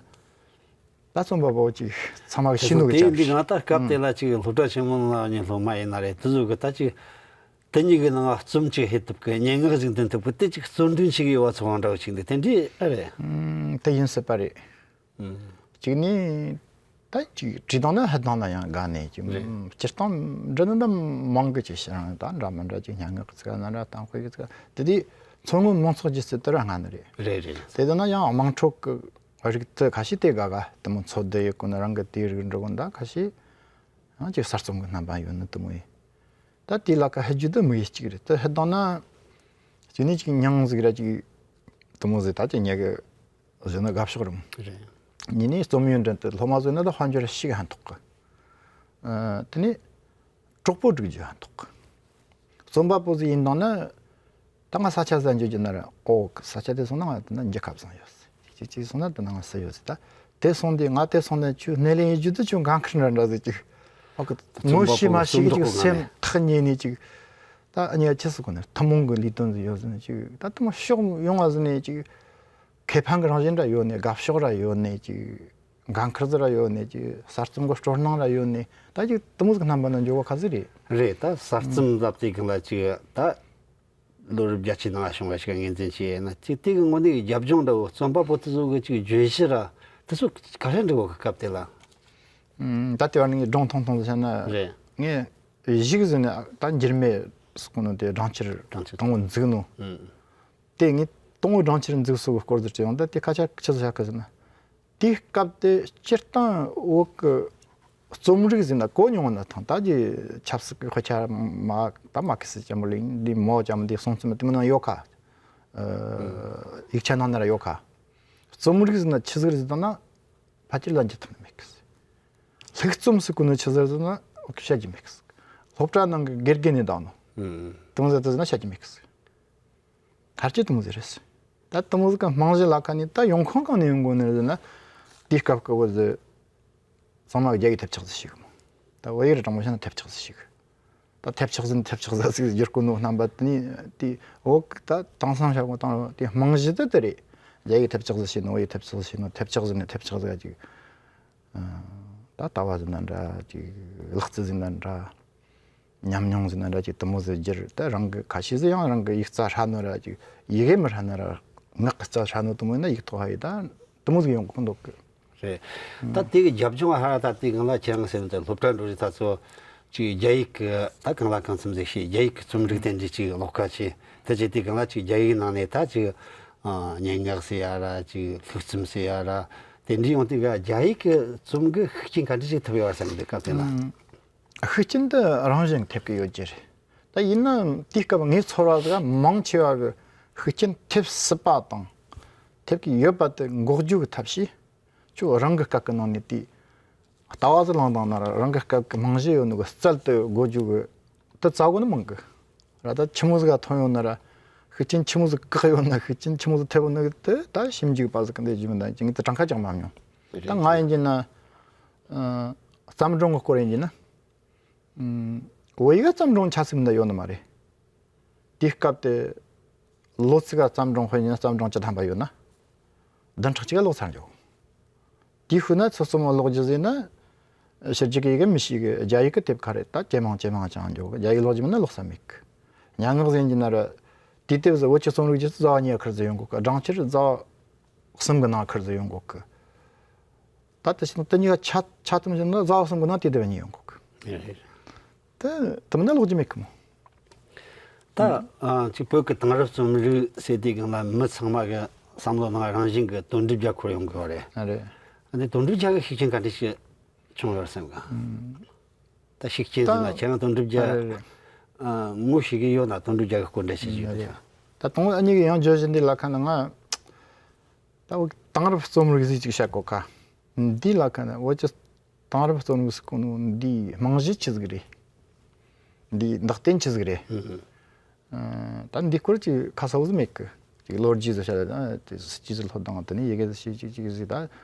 ད་རྩོམ་པ་པོ་ཅིག་ཚང་མ་གི་ཤེས་ནོ་གི་དེ་ཅག་འདི་ང་ད་སྐབས་དེ་ལ་ཅིག་སློབ་གྲྭ་ཆེན་མོ་ནང་ནས་སློབ་མ་ཡིན་ན་རེད། དེ་ཚོ་གི་ད་ཅིག་དེ་གཉིས་ཀྱི་ནང་རྩོམ་ཅིག་ཧེ་ཐུབ་གི། སྙན་ངག་ཅིག་འདོན་ཐུབ་གི། དེ་ཅིག་རྩོད་འགྲན་བྱེད་གི་ཡོད་པ་ཚོ་འདྲ་བོ་ཅིག་འདུག། དེ་འདྲའི་ཨ་རེད། ཨུམ། དེ་ཡིན་སྲིད་པ་རེད། ཨུམ། གཅིག་ནས་ད་ཅིག་བྲིས་བཏང་ན་ཧ་བཏང་ན་ཡང་དགའ་ནས་ཅིག། རེད། སྤྱིར་བཏང་འབྲི་ནི་འདྲ་མང་གི་ཅིག་ཤི་རང་ད་འདྲ་མི་འདྲ་ཅིག་སྙན་ངག་གི་ཚིག་ན་འདྲ་གཏམ་དཔེ་གི་ཚིག་དེ་དུས་མཚོ་སྔོན་མང་ཚོགས་ཀྱི་ཚིག་དེ་ར་སྔ་ནི་རེད། རེད་རེད། དེ་དུས་ན་ཡང་དམངས་ཁྲོད་ཀྱི་རིགས་དེ་ཁ་ཤས་དེ་དགའ་ག་དེ་མོ་འཚོ་བསྡད་ཡོད་གོ་ནི་རང་གི་དེའི་རིགས་འགྲོ་གོ་ད་ཁ་ཤས་ཡང་ཅིག་གསར་རྩོམ་གི་རྣམ་པ་ཡོད་ནི་དེ་མོ་ཡིན། ད་དེ་ལ་ཀ་ཧི་རྒྱུ་དེ་མི་ཡི་གཅིག་རེད། དེ་ཧི་དང་ན་གཅིག་ནས་གཅིག་མྱིང་ཟིག་ར་གཅིག་དེ་མོ་ཟིག་ད་ཅིག་ཉེ་གི་བཟོས་ན་དགའ་ཕྱོགས་རུང་། རེད། གཉིས་ནས་རྩོམ་ཡོན་ཏན་དེ་སློབ་མ་བཟོས་ན་ད་དཔལ་འབྱོར་ཞིག་ཧན་ཐོག་གི། ཨ། དེ་ནས་གྲོགས་པོ་སྒྲིག་རྒྱུ་ཧན་ཐོག་གི། རྩོམ་པ་པོ་ཟིག་ཡིན་དང་ན། ད་ང་ས་ཆ་ཟ་འཇོག་རྒྱུ་ན་ར། ཨོ། ས་ཆ་དེ་སོང་ན་ང་དེ་ན་འཇིགས་ཁ་བཟང་ཡོད་ཟེར། ཅིག་ཅིག་སོང་ན་དེ་ན་ང་སུ་ཡོད་ཟེར། ད་དེ་སོང་དུས་ང་དེ་སོང་ན་ཁྱོད་སྣེ་ལེན་ཡེད་རྒྱུ་དེ་ཁྱོད་འགན་ཁུར་འདྲ་འདྲ་ཟིག་ཅིག། ཨོ་ཁི། ངོ་ཤེས་མ་ཤེས་ཀྱི་ཅིག་སེམས་ཐག་ཉེ་ནས་ཅིག། ད་ཨ་ནི་ཁྱི་སུ་གོ་ནས་ཐུན་མོང་གི་ལས་དོན་ཟིག་ཡོད་ཟེར་ནས་ཅིག། ད་དེ་མོ་ཕྱོགས་ཡོང་བ་ཟིག་ནས་ཅིག་ཁེ་ཕན་གི་རང་བཞིན་འདྲ་ཡོད་ནས། དགའ་ཕྱོགས་ར་ཡོད་ནས་ཅིག། འགན་ཁུར་ཟིག་ར་ཡོད་ནས་ཅིག། གསར་རྩོམ་གི་སྤྲོ་སྣང་ར་ཡོད་ནས། ད་ཅིག་དེ་མོ་ཟིག་རྣམ་པ་ན་འཇོག་གོ་ཁ་ཟིག་རེད། རེད། ད་གསར་རྩོམ་ཟབ་དེ་གི་ལ་ཅིག་ད། ལོ་རབས་བརྒྱད་ཅུའི་ནང་ལ་བྱུང་བ་ཞིག་ངོས་འཛིན་བྱས་ན། དེ་དེ་གི་དངོས་གནས་ཀྱི་རྒྱབ་ལྗོངས་འདྲ་བོ། རྩོམ་པ་པོ་དེ་ཚོ་གི་ཅིག་བརྗོད་གཞི་ར་དེ་ཚོ་ག་རེ་འདྲ་བོ་གི་སྐབས་དེ་ལ། ཨུམ། ད་ལྟ་བར་ནས་སྒྲུང་ཐུང་ཐུང་དུ་བཤད་ན། རེད། ངས་གཞུག་ཟིན་ནས་ད་འགྱུར་མེད་ཟེར་གོ་ནོ་དེ་སྦྲང་ཆར་སྦྲང་ཆར་དང་པོ་འཛུགས་ནོ། ཨུམ། དེ་ངས་དང་པོ་སྦྲང་ཆར་འཛུགས་སོ་གི་སྐོར་དུ་བྲིས་ཡོང་། ད་དེ་སྐད་ཆ་ཆི་ཟིག་བཤད་གི་ཟེར་ན། དེའི་སྐབས་དེ་སྤྱིར་བཏང་བོད་ཀྱི་རྩོམ་རིག་ཟེར་ན་གོ་མྱོང་ན་ཐང་། ད་ཀྱི་ཆབ་སྲིད་ཀྱི་དཔེ་ཆ་མ་ད་མ་ཁི་སི་ཅམ་པོ་ལིང་འདི་མོ་ཅམ་འདི་གསུང་རྩོམ་དེ་མི་ནང་ཡོད་ཁ། ཨ། ཡིག་ཆ་ནང་ན་ར་ཡོད་ཁ། རྩོམ་རིག་ཟེར་ན་ཆི་ཟིག་རེད་ཟེར་ན། ཕལ་ཆེར་ལ་འཇུ་ཐུབ་ནི་མེད་གི། ལྷུག་རྩོམ་ཟེར་གོ་ནི་ཆི་ཟིག་རེད་ཟེར་ན་བཤད་རྒྱུ་མེད་གི། སློབ་གྲྭ་ནང་གི་དགེ་རྒན་ནས་བཏང་ནོ། ཨུམ། དེ་མོ་ཟིག་རེད་ཟེར་ན་བཤད་རྒྱུ་མེད་གི། ཐར་གྱི་དེ་མོ་ཟིག་རེད། ད་དེ་མོ་ཟིག་གི་རྨང་གཞི་ལ་ཁ་ནས་ད་ཡོང་ཁུངས་གང་ནས་ཡོང་གོ་ནི་རེད་ཟེར་ན། དེའི་སྐབས་ཀྱི་བོད་ཟིག་ཚང་མ་རྒྱ་ཡིག་ཐེབས་ཆག་ཟིག་ཤིག་མོ། ད་བོད་ཡིག་ར་དྲང་མོ་བཤད་ན་ཐེབས་ཆག་ཟིག་ཤིག་ད་ཐེབས་ཆག་ཟིག་ཐེབས་ཆག་ཟིག་ཟིག་བསྒྱུར་གོ་ནོ་རྣམ་པ་དེ་ནི་དེ་འོག་ད་དེང་སང་བྱ་གོ་དང་དེ་རྨང་གཞི་དེ་དེ་རེད། རྒྱ་ཡིག་ཐེབས་ཆག་ཟིག་བྱས་ནོ། བོད་ཡིག་ཐེབས་ཆག་ཟིག་བྱས་ནོ། ཐེབས་ཆག་ཟིག་ནས་ཐེབས་ཆག་ཟིག་ཅིག་ད་ལྟ་བ་ཟིན་ན་འདྲ་ཅིག་ལག་རྩལ་ཟིན་ན་འདྲ། ཉམས་མྱོང་ཟིན་ན་འདྲ་ཅིག་དེ་མོ་ཟིག་བསྒྱུར། ད་རང་གི་ཁ་ཤས་ཟིག་ཡང་རང་གི་ཡིག་རྩལ་ཧྲ་ནོ་ར་ཅིག་ཡི་གེ་མི་ཧྲ་ན་ར་ངག་གི་རྩལ་ཧྲ་ནོ་དེ་མོ་ཡིན་ན་ཡིག་ཐོག་ཧ་ཡི་ད་དེ་མོ་ཟིག་ཡོང་གི་འདུག་གི། རེད། ད་དེ་གི་རྒྱབ་ལྗོངས་ཧ་ར་ད་དེ་གང་ལ་ཁྱེད་རང་ཟེར་བ་དེ་སློབ་གྲྭ་འགྲོ་རིགས་ད་ཚོ་ཅིག་རྒྱ་ཡིག་གི་ད་གང་ལ་གང་འཚམ་ཟིག་ཤེས། རྒྱ་ཡིག་གི་རྩོམ་རིག་དེ་འདྲ་ཅིག་ཀློག་ཁ་ཆེ། དེ་ཅིག་དེ་གང་ལ་ཅིག་རྒྱ་ཡིག་ནང་ནས་ད་ཅིག་ཨ། སྙན་ངག་ཟེར་ཡ་ར་ཅིག་ལྷུག་རྩོམ་ཟེར་ཡ་ར་དེ་འདྲ་ཡོང་དུས་ག་རྒྱ་ཡིག་གི་རྩོམ་གི་ཤུགས་རྐྱེན་ག་འདྲ་ཅིག་ཐེབས་ཡོད་བསམ་གི་འདུག་སྐབས་དེ་ལ། ཨང་། ཤུགས་རྐྱེན་དེ་རང་བཞིན་ཐེབས་ཀྱི་ཡོད་ཀྱི་རེད། ད་ཡིན་ན་དེའི་སྐབས་ངའི་ཚོར་བ་ཟིག་མང་ཆེ་བ་གི་ཤུགས་རྐྱེན་ཐེབས་སྲིད་པ་དང་ཐེབས་ཀྱི་ཡོད་པ་དེ་འགོག་རྒྱུ་གི་ཐབས་ཤེས། ཁྱོད་རང་གི་སྐབས་ཀྱི་ནང་ནས་དེ་ལྟ་བ་ཟིག་བླངས་བཏང་ན་ར་རང་གི་སྐབས་ཀྱི་རྨང་གཞི་ཡོད་ནོ་གི་རྩལ་དེ་འགོག་རྒྱུ་གི་དེ་རྩ་བོ་ནི་མང་གི། ར་ད་ཆི་མོ་ཟིག་ག་ཐོན་ཡོད་ན་ར་ཤུགས་རྐྱེན་ཆི་མོ་ཟིག་བཀག་ཡོད་ན་ཤུགས་རྐྱེན་ཆི་མོ་ཟིག་ཐེབས་ཡོད་ན་གི་དེ་ད་ཞིབ་འཇུག་པ་ཟིག་གི་འདི་རྒྱུ་མི་འདང་ཅིག་ངས་དེ་གྲངས་ཀ་ཅང་མ་མྱོང་། ད་ང་ཡིན་གྱི་ན། ཨ། བརྩམས་སྒྲུང་གི་སྐོར་ཡིན་གྱི་ན། ཨུམ། བོད་ཡིག་ག་བརྩམས་སྒྲུང་ཆ་ཚིག་མི་འདྲ་ཡོད་ནི་མ་རེད། དེའི་སྐབས་དེ་ལོ་ཚིགས་ག་བརྩམས་སྒྲུང་དཔེ་ཡིན་ན་བརྩམས་སྒྲུང་བཅུ་ཐམ་པ་ཡོད་ན། བདུན་ཕྲག་གཅིག་ག་ཀློག་ཚར་འགྱོ། དེའི་ཤུལ་ན་ཚུར་རྩོམ་ཀློག་རྒྱུ་ཟེར་ན། ཕྱི་རྒྱལ་གི་ཡི་གེ་མི་ཤེས་གི། རྒྱ་ཡིག་གི་དེབ་ཁ་རེ་ད་ཇེ་མང་ཇེ་མང་བྱུང་འགྱོ་གི། རྒྱ་ཡིག་ཀློག་རྒྱུ་མིན་ན་ཀློག་ས་མེད་གི། སྙན་ངག་ཟེར་གྱི་ན་ར། དེའི་དེབ་ཟིག་བོད་ཀྱི་རྩོམ་རིག་རྒྱུ་ཟིག་ཟླ་བ་གཉིས་ཁུར་ཟིག་ཡོང་གོ་གི། སྦྲང་ཆར་ཟླ་བ་གསུམ་གི་ནང་ཁུར་ཟིག་ཡོང་གོ་གི། ད་དེ་བྱས་ན་དེ་གཉིས་ཀ་ཆ་ཆ་ཐུམ་བྱས་ན་ཟླ་བ་གསུམ་གི་ནང་དེ་དེབ་གཉིས་ཡོང་གོ་གི། རེད། དེ་དེ་མིན་ན་ཀློག་རྒྱུ་མེད་གི་མོ། ད་ཨ་ཅིག་བོད་ཀྱི་དེང་རབས་རྩོམ་རིག་ཟེར་དུས་སྒང་ལ་མི་ཚང་མ་གི་བསམ་བློ་ནང་རང་བཞིན་གྱི་དོན་གྲུབ་རྒྱལ་འཁོར་ཡོང་གི་ཡོད་རེད། ཨ་རེད། ཨ་ནི་དོན་གྲུབ་རྒྱལ་གྱི་ཤུགས་རྐྱེན་ག་འདྲ་ཞིག་བྱུང་ཡོད་བསམ་གི། ཨུམ། ད་ཤུགས་རྐྱེན་ཟེར་ན་ད་ཁྱེད་རང་དོན་གྲུབ་རྒྱལ་ཨ་རེད་རེད། ཨ་ངོ་ཤེས་ཀྱི་ཡོད་ན་དོན་གྲུབ་རྒྱལ་གྱི་སྐོར་འདྲ་ཞིག་ཡོད་རེད། ད་དང་པོ་ཨ་ནི་གི་ཡང་བརྗོད་གཞི་འདི་ལ་ཁ་ན་ང་ད་བོད་དེང་རབས་རྩོམ་རིག་ཟིག་ཅིག་བཤད་གོ་ཁ། འདི་ལ་ཁ་ན་བོད་ཀྱི་དེང་རབས་རྩོམ་རིག་ཟེར་གོ་ནོ་འདིའི་རྨང་གཞི་ཆི་ཟིག་རེད། འདིའི་འདག་རྟེན་ཆི་ཟིག་རེད། ཨ། ད་འདི་སྐོར་ཅིག་ཁ་གསལ་བོ་ཟིག་མེད་གི། ཅིག་ལོ་རྒྱུས་ཟིག་བཤད་ལ་ད་དེ་སྤྱི་ཟིག་སློབ་དང་དེ་ནས་ཡི་གེ་ཟིག་ཤེས་ཅིག་ཅིག་ཟིག་ད་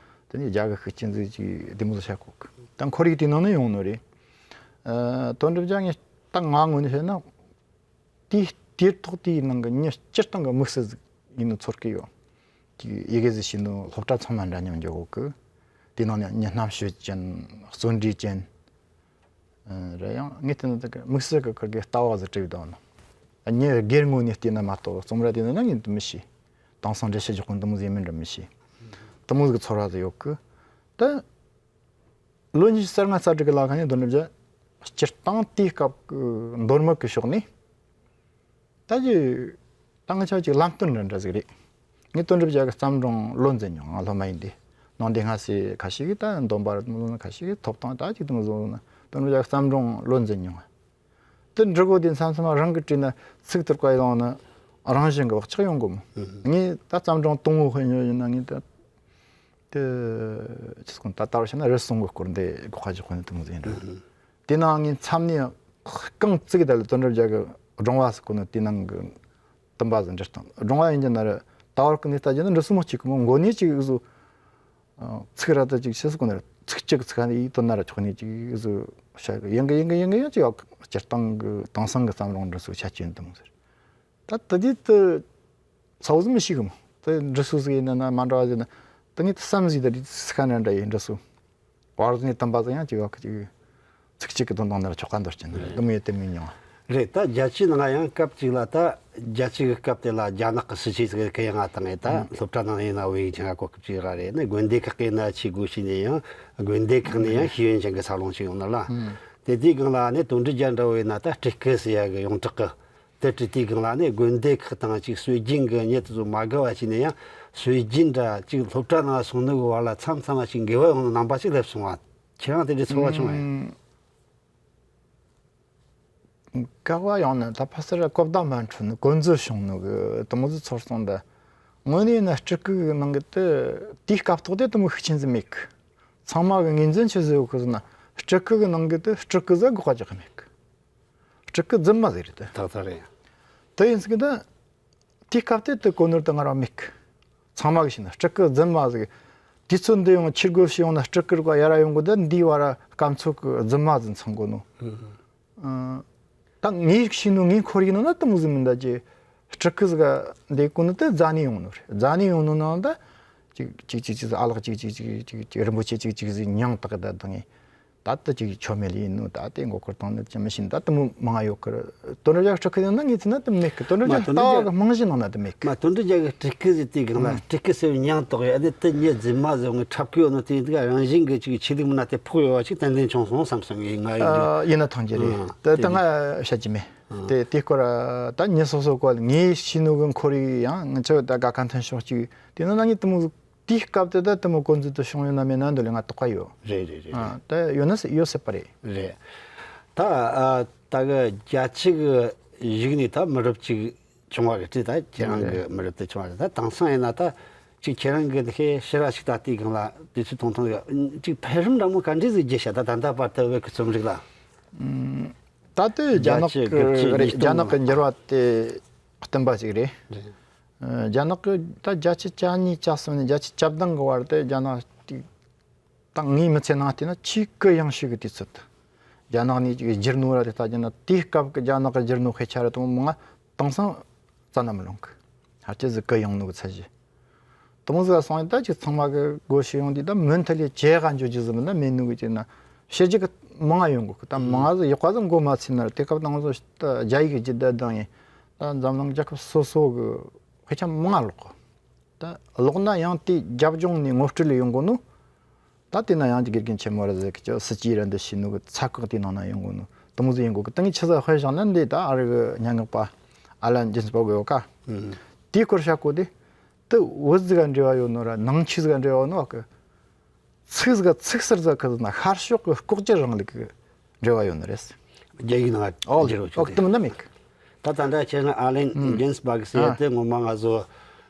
དེ་ནས་རྒྱ་གི་ཤུགས་རྐྱེན་ཟིག་ཅིག་དེ་མོ་ཟིག་བཤད་གོ་གི། ད་ཁོར་ཡུག་དེའི་ནང་ནས་ཡོང་ནོ་རེད། ཨ། དོན་གྲུབ་རྒྱལ་ངས་ད་ང་ངོས་ནས་བཤད་ན། དེའི་དེའི་ཐོག་དེའི་ནང་གི་མྱི་སྤྱིར་བཏང་གི་དམིགས་བསལ་ཟིག་ཡིན་ནོ་ཚོར་གི་ཡོད། དེ་ཡི་གེ་ཟིག་ཤེས་ནོ་སློབ་གྲྭ་ཚང་མ་འདྲ་མཉམ་འཇོག་གོ་གི། དེའི་ནང་ནས་མྱི་རྣམ་དཔྱོད་ཅན། བརྩོན་འགྲུས་ཅན། ཨ། རེད། ཡང་ངས་བལྟས་ན་དེ་གི་དམིགས་བསལ་གི་ཁུར་གི་ལྟ་བ་ཟིག་བྲིས་བཏང་ནོ། མྱི་སྒེར་ངོས་ནས་བལྟས་ན་མ་གཏོགས་རྩོམ་ར་དེ་ནི་ན་ངས་དེ་མི་ཤེས། དེང་སང་འགྲེལ་བཤད་རྒྱག་གོ་འདི་མོ་ཟིག་ཡིན་མིན་འདྲ་མི་ཤེས། དེ་མོ་ཟིག་གི་ཚོར་བ་ཟིག་ཡོད་གི། ད། ལོ་ཉི་ཤུ་རྩ་ལྔ་རྩ་དྲུག་གི་ལ་ཁ་ནས་དོན་གྲུབ་རྒྱལ་སྤྱིར་བཏང་དེའི་སྐབས་ཀྱི་མདོ་སྨད་ཀྱི་ཕྱོགས་ནས། ད་ཀྱི་ད་ང་ཆ་ཅིག་ལམ་སྟོན་འདྲ་འདྲ་ཟིག་རེད། ངས་དོན་གྲུབ་རྒྱལ་གྱི་བརྩམས་སྒྲུང་བློ་འཛིན་མྱོང་། ང་སློབ་མ་ཡིན་དུས་ནང་དེ་སྔ་སེ་ཁ་ཤས་ཀྱིས་ད་འདོན་པ་རེད་མོ་ཁ་ཤས་ཀྱིས་ཐོབ་ཐང་ད་ཅིག་དེ་མོ་བཟོ་ན་དོན་གྲུབ་རྒྱལ་གྱི་བརྩམས་སྒྲུང་བློ་འཛིན་མྱོང་། དེ་འབྲི་གོ་དུས་མཚམས་མཚམས་རང་གིས་བྲིས་ན་ཚིག་དེར་བཀའ་ཡི་ལོང་ན་རང་བཞིན་གྱི་བག་ཆགས་ཡོང་གོ་མོ། ངས་ད་བརྩམས་སྒྲུང་དང་པོ་ཧོན་ཡོད་ཡིན་ན་ངས་ད། དེ་ཆི་ཟེར་གོ་ནི་ད་ལྟ་བར་བྱས་ན་རི་སུང་གི་སྐོར་འདི་སྒོ་ཁ་ཅིག་ཁོ་ནི་དེ་མོ་ཟིག་ཡིན་རེད། དེ་ནང་ངས་མཚམས་ནས་རྐང་བཙུགས་ད་ལ་དོན་གྲུབ་རྒྱལ་གྱི་སྒྲུང་བ་ཟེར་གོ་ནི་དེ་ནང་གི་དུམ་པ་ཟིག་འབྲི་སྟངས་སྒྲུང་བ་ཡིན་གྱི་ན་རེད། ད་བར་གི་ནས་ལྟ་རྒྱུ་ན་རི་སུང་མོ་གཅིག་གི་མོ་མགོ་ནས་ཅིག་བཟོ། ཚིག་ར་ད་ཅིག་ཆི་ཟེར་གོ་ནི་རེད། ཚིག་གཅིག་ཚིག་ནས་ཡིག་དོན་ན་ར་ཆོག་ནས་ཅིག་བཟོ་བྱ་གི་ཡིན་གི་ཡིན་གི་ཡིན་གི་ཡང་ཅིག་སྤྱིར་བཏང་གི་དེང་སང་གི་བརྩམས་སྒྲུང་འབྲི་སྲོལ་ཆ་ཅན་དུ་མོ་ཟེར། ད་དེ་དུས་དུ་ཚ་བོ་ཟིག་མི་ཤེས་གི་མོ། དེ་འབྲི་སྲོལ་ཟིག་ཡིན་ན་ན་མ་འདྲ་བ་ཟིག་ན་དེ་ངས་དེ་བསམ་ཟིག་ད་དེ་སི་ཁ་འདྲ་འདྲ་ཡིན་འབྲི་སྲོལ། བར་ཟིག་ནས་དམ་པ་ཟིག་ཡང་ཅིག་ཡོད་གི་ཅིག་ཚིག་གཅིག་གི་དོན་དང་ན་ཆོག་ག་འདོར་གྱིན་འདུག་མོ་ཡོད་དེ་མི་མྱོང་ རེད། ད་རྒྱལ་སྤྱིའི་ནང་ཡང་སྐབས་གཅིག་ལ་ད་རྒྱལ་སྤྱི་གི་སྐབས་དེ་ལ་རྒྱ་ནག་གི་སྲིད་ཇུས་ཟིག་གི་ཡང་ང་དང་ངས་ད་སློབ་གྲྭ་ནང་ཡིན་ན་བོད་ཡིག་ཆེན་གོ་སྐབས་ཅིག་ར་རེད། ནི་དགོན་སྡེ་ཁག་གི་ན་ཆི་དགོས་ཤེས་ནས་ཡང་དགོན་སྡེ་ཁག་ནས་ཡང་ཤེས་ཡོན་ཅན་གི་ས་ལོང་ཞིག་ཡོང་ནི་ལ། དེ་དུས་སྒང་ལ་ནི་དོན་འགྲུབ་རྒྱལ་འདྲ་བོ་ཡིན་ན་ད་སྤྲུལ་སྐུ་ཟེར་ཡ་གི་ཡོངས་གྲགས་གི་དེ་བྲིས་དུས་སྒང་ལ་ནི་དགོན་སྡེ་ཁག་དང་ཅིག་སྲོལ་རྒྱུན་གི་མྱི་དེ་ཚོ་མ་དགའ་བ་བྱས་ནས་ཡང་སྲོལ་རྒྱུན་འདྲ་ཅིག་སློབ་གྲྭ་ནང་སོང་ནི་གི་བར་ལ་མཚམས་མཚམས་མ་ཅིག་འགལ་བ་ཡོང་ནི་རྣམ་པ་ཅིག་སླེབས་སོང་བ། ཁྱེད་རང་དེ་འདྲའི་ཚོར་བ་བྱུང་བ་ཡིན། དགའ་བ་ཡོང་ནི་ད་ཕ་སར་གོ་བརྡ་མ་འཕྲོད་ནི་གོ་འཛོལ་བྱུང་ནི་གི་དེ་མོ་ཟིག་ཚོར་སོང་། ད་དངོས་གནས་ན་སྤྲུལ་སྐུ་གི་ནང་གི་དེ་དེའི་སྐབས་ཐོག་དེ་དེ་མོ་ཤུགས་ཆེན་ཟིག་མེད་གི། ཚང་མ་གི་ངོས་འཛིན་ཆི་ཟིག་ཡོད་གི་ཟེར་ན་སྤྲུལ་སྐུ་གི་ནང་གི་དེ་སྤྲུལ་སྐུ་ཟིག་འགོག་པ་རྒྱག་གི་མེད་གི། སྤྲུལ་སྐུ་རྫུན་མ་ཟིག་རེད་དེ། ཏག་ཏག་རེད། དེ་ཡིན་ཟིག་གི་ད། དེའི་སྐབས་དེ་དུ་གོ་ནོར་དུ་ངར་བ་མེད་གི། ཚང་མ་གི་ཤེས་ན་སྤྲུལ་སྐུ་རྫུན་མ་ཟིག། དུས་ཚོད་འདི་ཡང་ཕྱིར་རྒོལ་ཞིག་ཡོང་ན་སྤྲུལ་སྐུ་རིག་པ་ཡར་ཡོང་གི། ད་འདིའི་བར་སྐམ་ཚོད་ཀྱི་རྫུན་མ་ཟིག་མཚོན་གོ་ནོ། ཨ། ད་ངའི་ཤེས་ནོ་ངའི་ཁོར་ཡུག་ནང་ན་དེ་མོ་ཟིག་མིན། ད་ཅི་སྤྲུལ་སྐུ་ཟིག་འདི་གོ་ནོ་དེ་རྫ་ནས་ཡོང་ནོ་རེད། རྫ་ནས་ཡོང་ནོ་ནང་ད་ཅིག་ཅིག་ཅིག་ཅིག་ཨ་ལགས་ཅིག་ཅིག་ཅིག་ཅིག་ཅིག་རིན་པོ་ཆེ་ཅིག་ཅིག་ཟིག་མྱིང་བཏགས་ད་དང་ངས། ད་ལྟ་ཅིག་ཆོ་མེད་ལ་ཡིན་ནོ། ད་ལྟའི་མགོ་སྐོར་བཏང་ནི་ཅི་མི་ཤེས། ད་དེ་མོ་མང་ཡོད་ཀི། དོན་རབ་རྒྱལ་སྤྲུལ་སྐུ་ཡིན་ན་ངས་ཚེ་ན་དེ་མེད་ཀི། དོན་རབ་མ་རྒྱལ་དོན་རབ་ལྟ་བ་རྒྱལ་གི་རྨང་གཞི་ནང་ན་དེ་མེད་ཀི། མ་དོན་རབ་རྒྱལ་གི་སྤྲུལ་སྐུ་ཟེར་དུས་སྒང་ལ་ཨང་སྤྲུལ་སྐུ་ཟེར་བའི་མྱིང་བཏགས་ཡོད། ཨ་ནི་དེ་མྱི་རྫུན་མ་ཟེར་བའི་འཁྲབ་ཀི་ཡོད་ནོ་དེ་ཡིན་དུས་རང་བཞིན་གི་ཅིག་ཆོས་ལུགས་མི་སྣ་དེ་ཕོག་ཡོད་བ་ཞིག་ཏན་ཏན་བྱུང་སོང་བསམ་སོང་། ངས་ང་ཡིན་རྒྱུ། ཨ་ཡིན་ན་ཐང་རྒྱུ་རེད། ཨང་དེ་ད་དེ་ང་བཤད་རྒྱུ་མེད། ཨང་དེ་དེ་སྐོར་ད་མྱི་སོ་སོ་གོ་ལ་ངའི་ཤེས་ནོ་གི་ཁོར་ཡུག་ཡང་ང་ཚོ་ད་དགའ་ཁ་མཐུན་ཕྱོགས་གཅིག་དེ་ནང་ན་ངས་དེ་མོ་དེའི་སྐབས་དེ་ད་དེ་མོ་གོ་འཛོལ་དུ་བྱུང་ཡོད་ན་མེད་ན་འདི་ལས་ང་དོགས་པ་ཡོད། རེད་རེད་རེད། ཨ་ད་ཡོད་ན་ཡོད་སྲིད་པ་རེད། རེད། ད་ཨ་ད་གི་རྒྱལ་སྤྱི་གི་གཞུག་ནས་ད་མི་རབས་གཅིག་བྱུང་བ་རེད། དེ་ད་ཁྱེད་རང་གི་རེད། མི་རབས་དེ་བྱུང་བ་རེད། ད་དེང་སང་ཡིན་ན་ད་ཅིག་ཁྱེད་རང་གི་འདི་ཤེས་ཕྱི་ར་ཞིག་ད་ལྟའི་སྒང་ལ་དུས་ཚོད་ཐུང་ཐུང་ཡོད། ཅིག་འཕེལ་རིམ་འདྲ་མོ་ག་འདྲས་ཟིག་བརྒྱུད་ཤག་ད་ད་ལྟ་བར་དུ་བོད་ཀྱི་རྩོམ་རིག་ལ། ད་ལྟའི་རྒྱ་ནག་རྒྱལ་སྤྱི་གི་བསྒྱུར་བཅོས་རེད། རྒྱ་ཉིས་སྟོང་ནག་གི་འགྱུར་བ་དེ་བསྟན་པ་ཞིག་རེད། རེད། ཨ་རྒྱ་ནག་གི་ད་བརྒྱད་ཅུ་གྱ་གཉིས་གྱ་གསུམ་ནས་བརྒྱད་ཅུ་གྱ་བདུན་གི་བར་དུ་རྒྱ་ནག་ཅིག་ད་ངའི་མི་ཚེ་ནང་བལྟས་ན་ཆེས་གུ་ཡངས་ཤོས་ཀྱི་དུས་ཚོད་དུ། རྒྱ་ནག་ནས་ཅིག་བསྒྱུར་ནོ་ར་དེ་ལྟ་རྒྱུ་ན་དེའི་སྐབས་ཀྱི་རྒྱ་ནག་གི་བསྒྱུར་ནོ་དཔེ་ཆ་ར་དང་མང་ང་དེང་སང་རྩ་ན་མི་ལོངས་གི། ཧ་ཅང་ཟིག་གུ་ཡངས་ནོ་གི་ཚད་གཞི། དེ་མོ་ཟིག་སོང་ཡིན་ད་ཅིག་ཚང་མ་གི་སྒོ་ཕྱེ་ཡོང་དུས་ད་མུ་མཐུད་ལས་ཇེ་ག་འགྱོ་རྒྱུ་ཟིག་མིན་ན་མེད་ནོ་གི་ཅིག་ན་བཤད་རྒྱུ་གི་མང་ང་ཡོང་གོ་གི། ད་མང་ང་ཟིག་ཡག་པ་ཟིག་མགོ་མ་ཚོས་ན་ར་དེ་སྐབས་དང་ཚོ་ད་རྒྱ་ཡིག་གི་རྒྱུད་སྡེ་དང་ཡིན། ད་འཛམ་གླིང་རྒྱལ་ཁབ་སོ་སོ་གི་དཔེ་ཆ་མང་ང་ཀློག་གི། ད་ཀློག་ན་ཡང་དེ་རྒྱབ་ལྗོངས་ནས་ངོ་སྤྲོད་ལས་ཡོང་གོ་ནོ། ད་དེ་ན་ཡང་ཅིག་དགེ་རྒན་ཆེན་མོ་ར་ཟིག་གི་ཅིག་སྲིད་ཇུས་ར་འདི་ཤེས་ནོ་གི་ཚ་ཁག་དེ་ནང་ན་ཡོང་གོ་ནོ། དེ་མོ་ཟིག་ཡིན་གོ་གི། ད་ངས་ཆི་ཟིག་དཔེ་བཞག་ན་འདི་ད་ཨ་རི་གི་སྙན་ངག་པ་ཨ་ལན་ཇིན་སི་བར་གི་ཡོད་ཀ། ཨང་། དེའི་སྐོར་བཤད་གོ་དེ། དེ་བོད་ཟིག་ག་འབྲེལ་བ་ཡོད་ནོ་ར་ནང་ཆོས་ཟིག་ག་འབྲེལ་བ་ཡོད་ནོ་གི། ཚིག་ཟིག་ག་ཚིག་ཟུར་ཟིག་གི་ཟིག་ན་ཤར་ཕྱོགས་གི་ལྐོག་གྱུར་རིང་ལུགས་གི་འབྲེལ་བ་ཡོད་ནི་རེད། རྒྱ་ཡིག་ནང་ཨོ་འགྱུར་བ་ཨོ་བྱུང་སྟེ། དེ་མིན་ན་མེད་གི། ད་ད་ལྟ་ཁྱེད་རང་ཨ་ལན་ཨང་ཇིན་སི་བར་གི་ཟེར་ཨ་དེ་ངོ་མ་ང་ཚོ་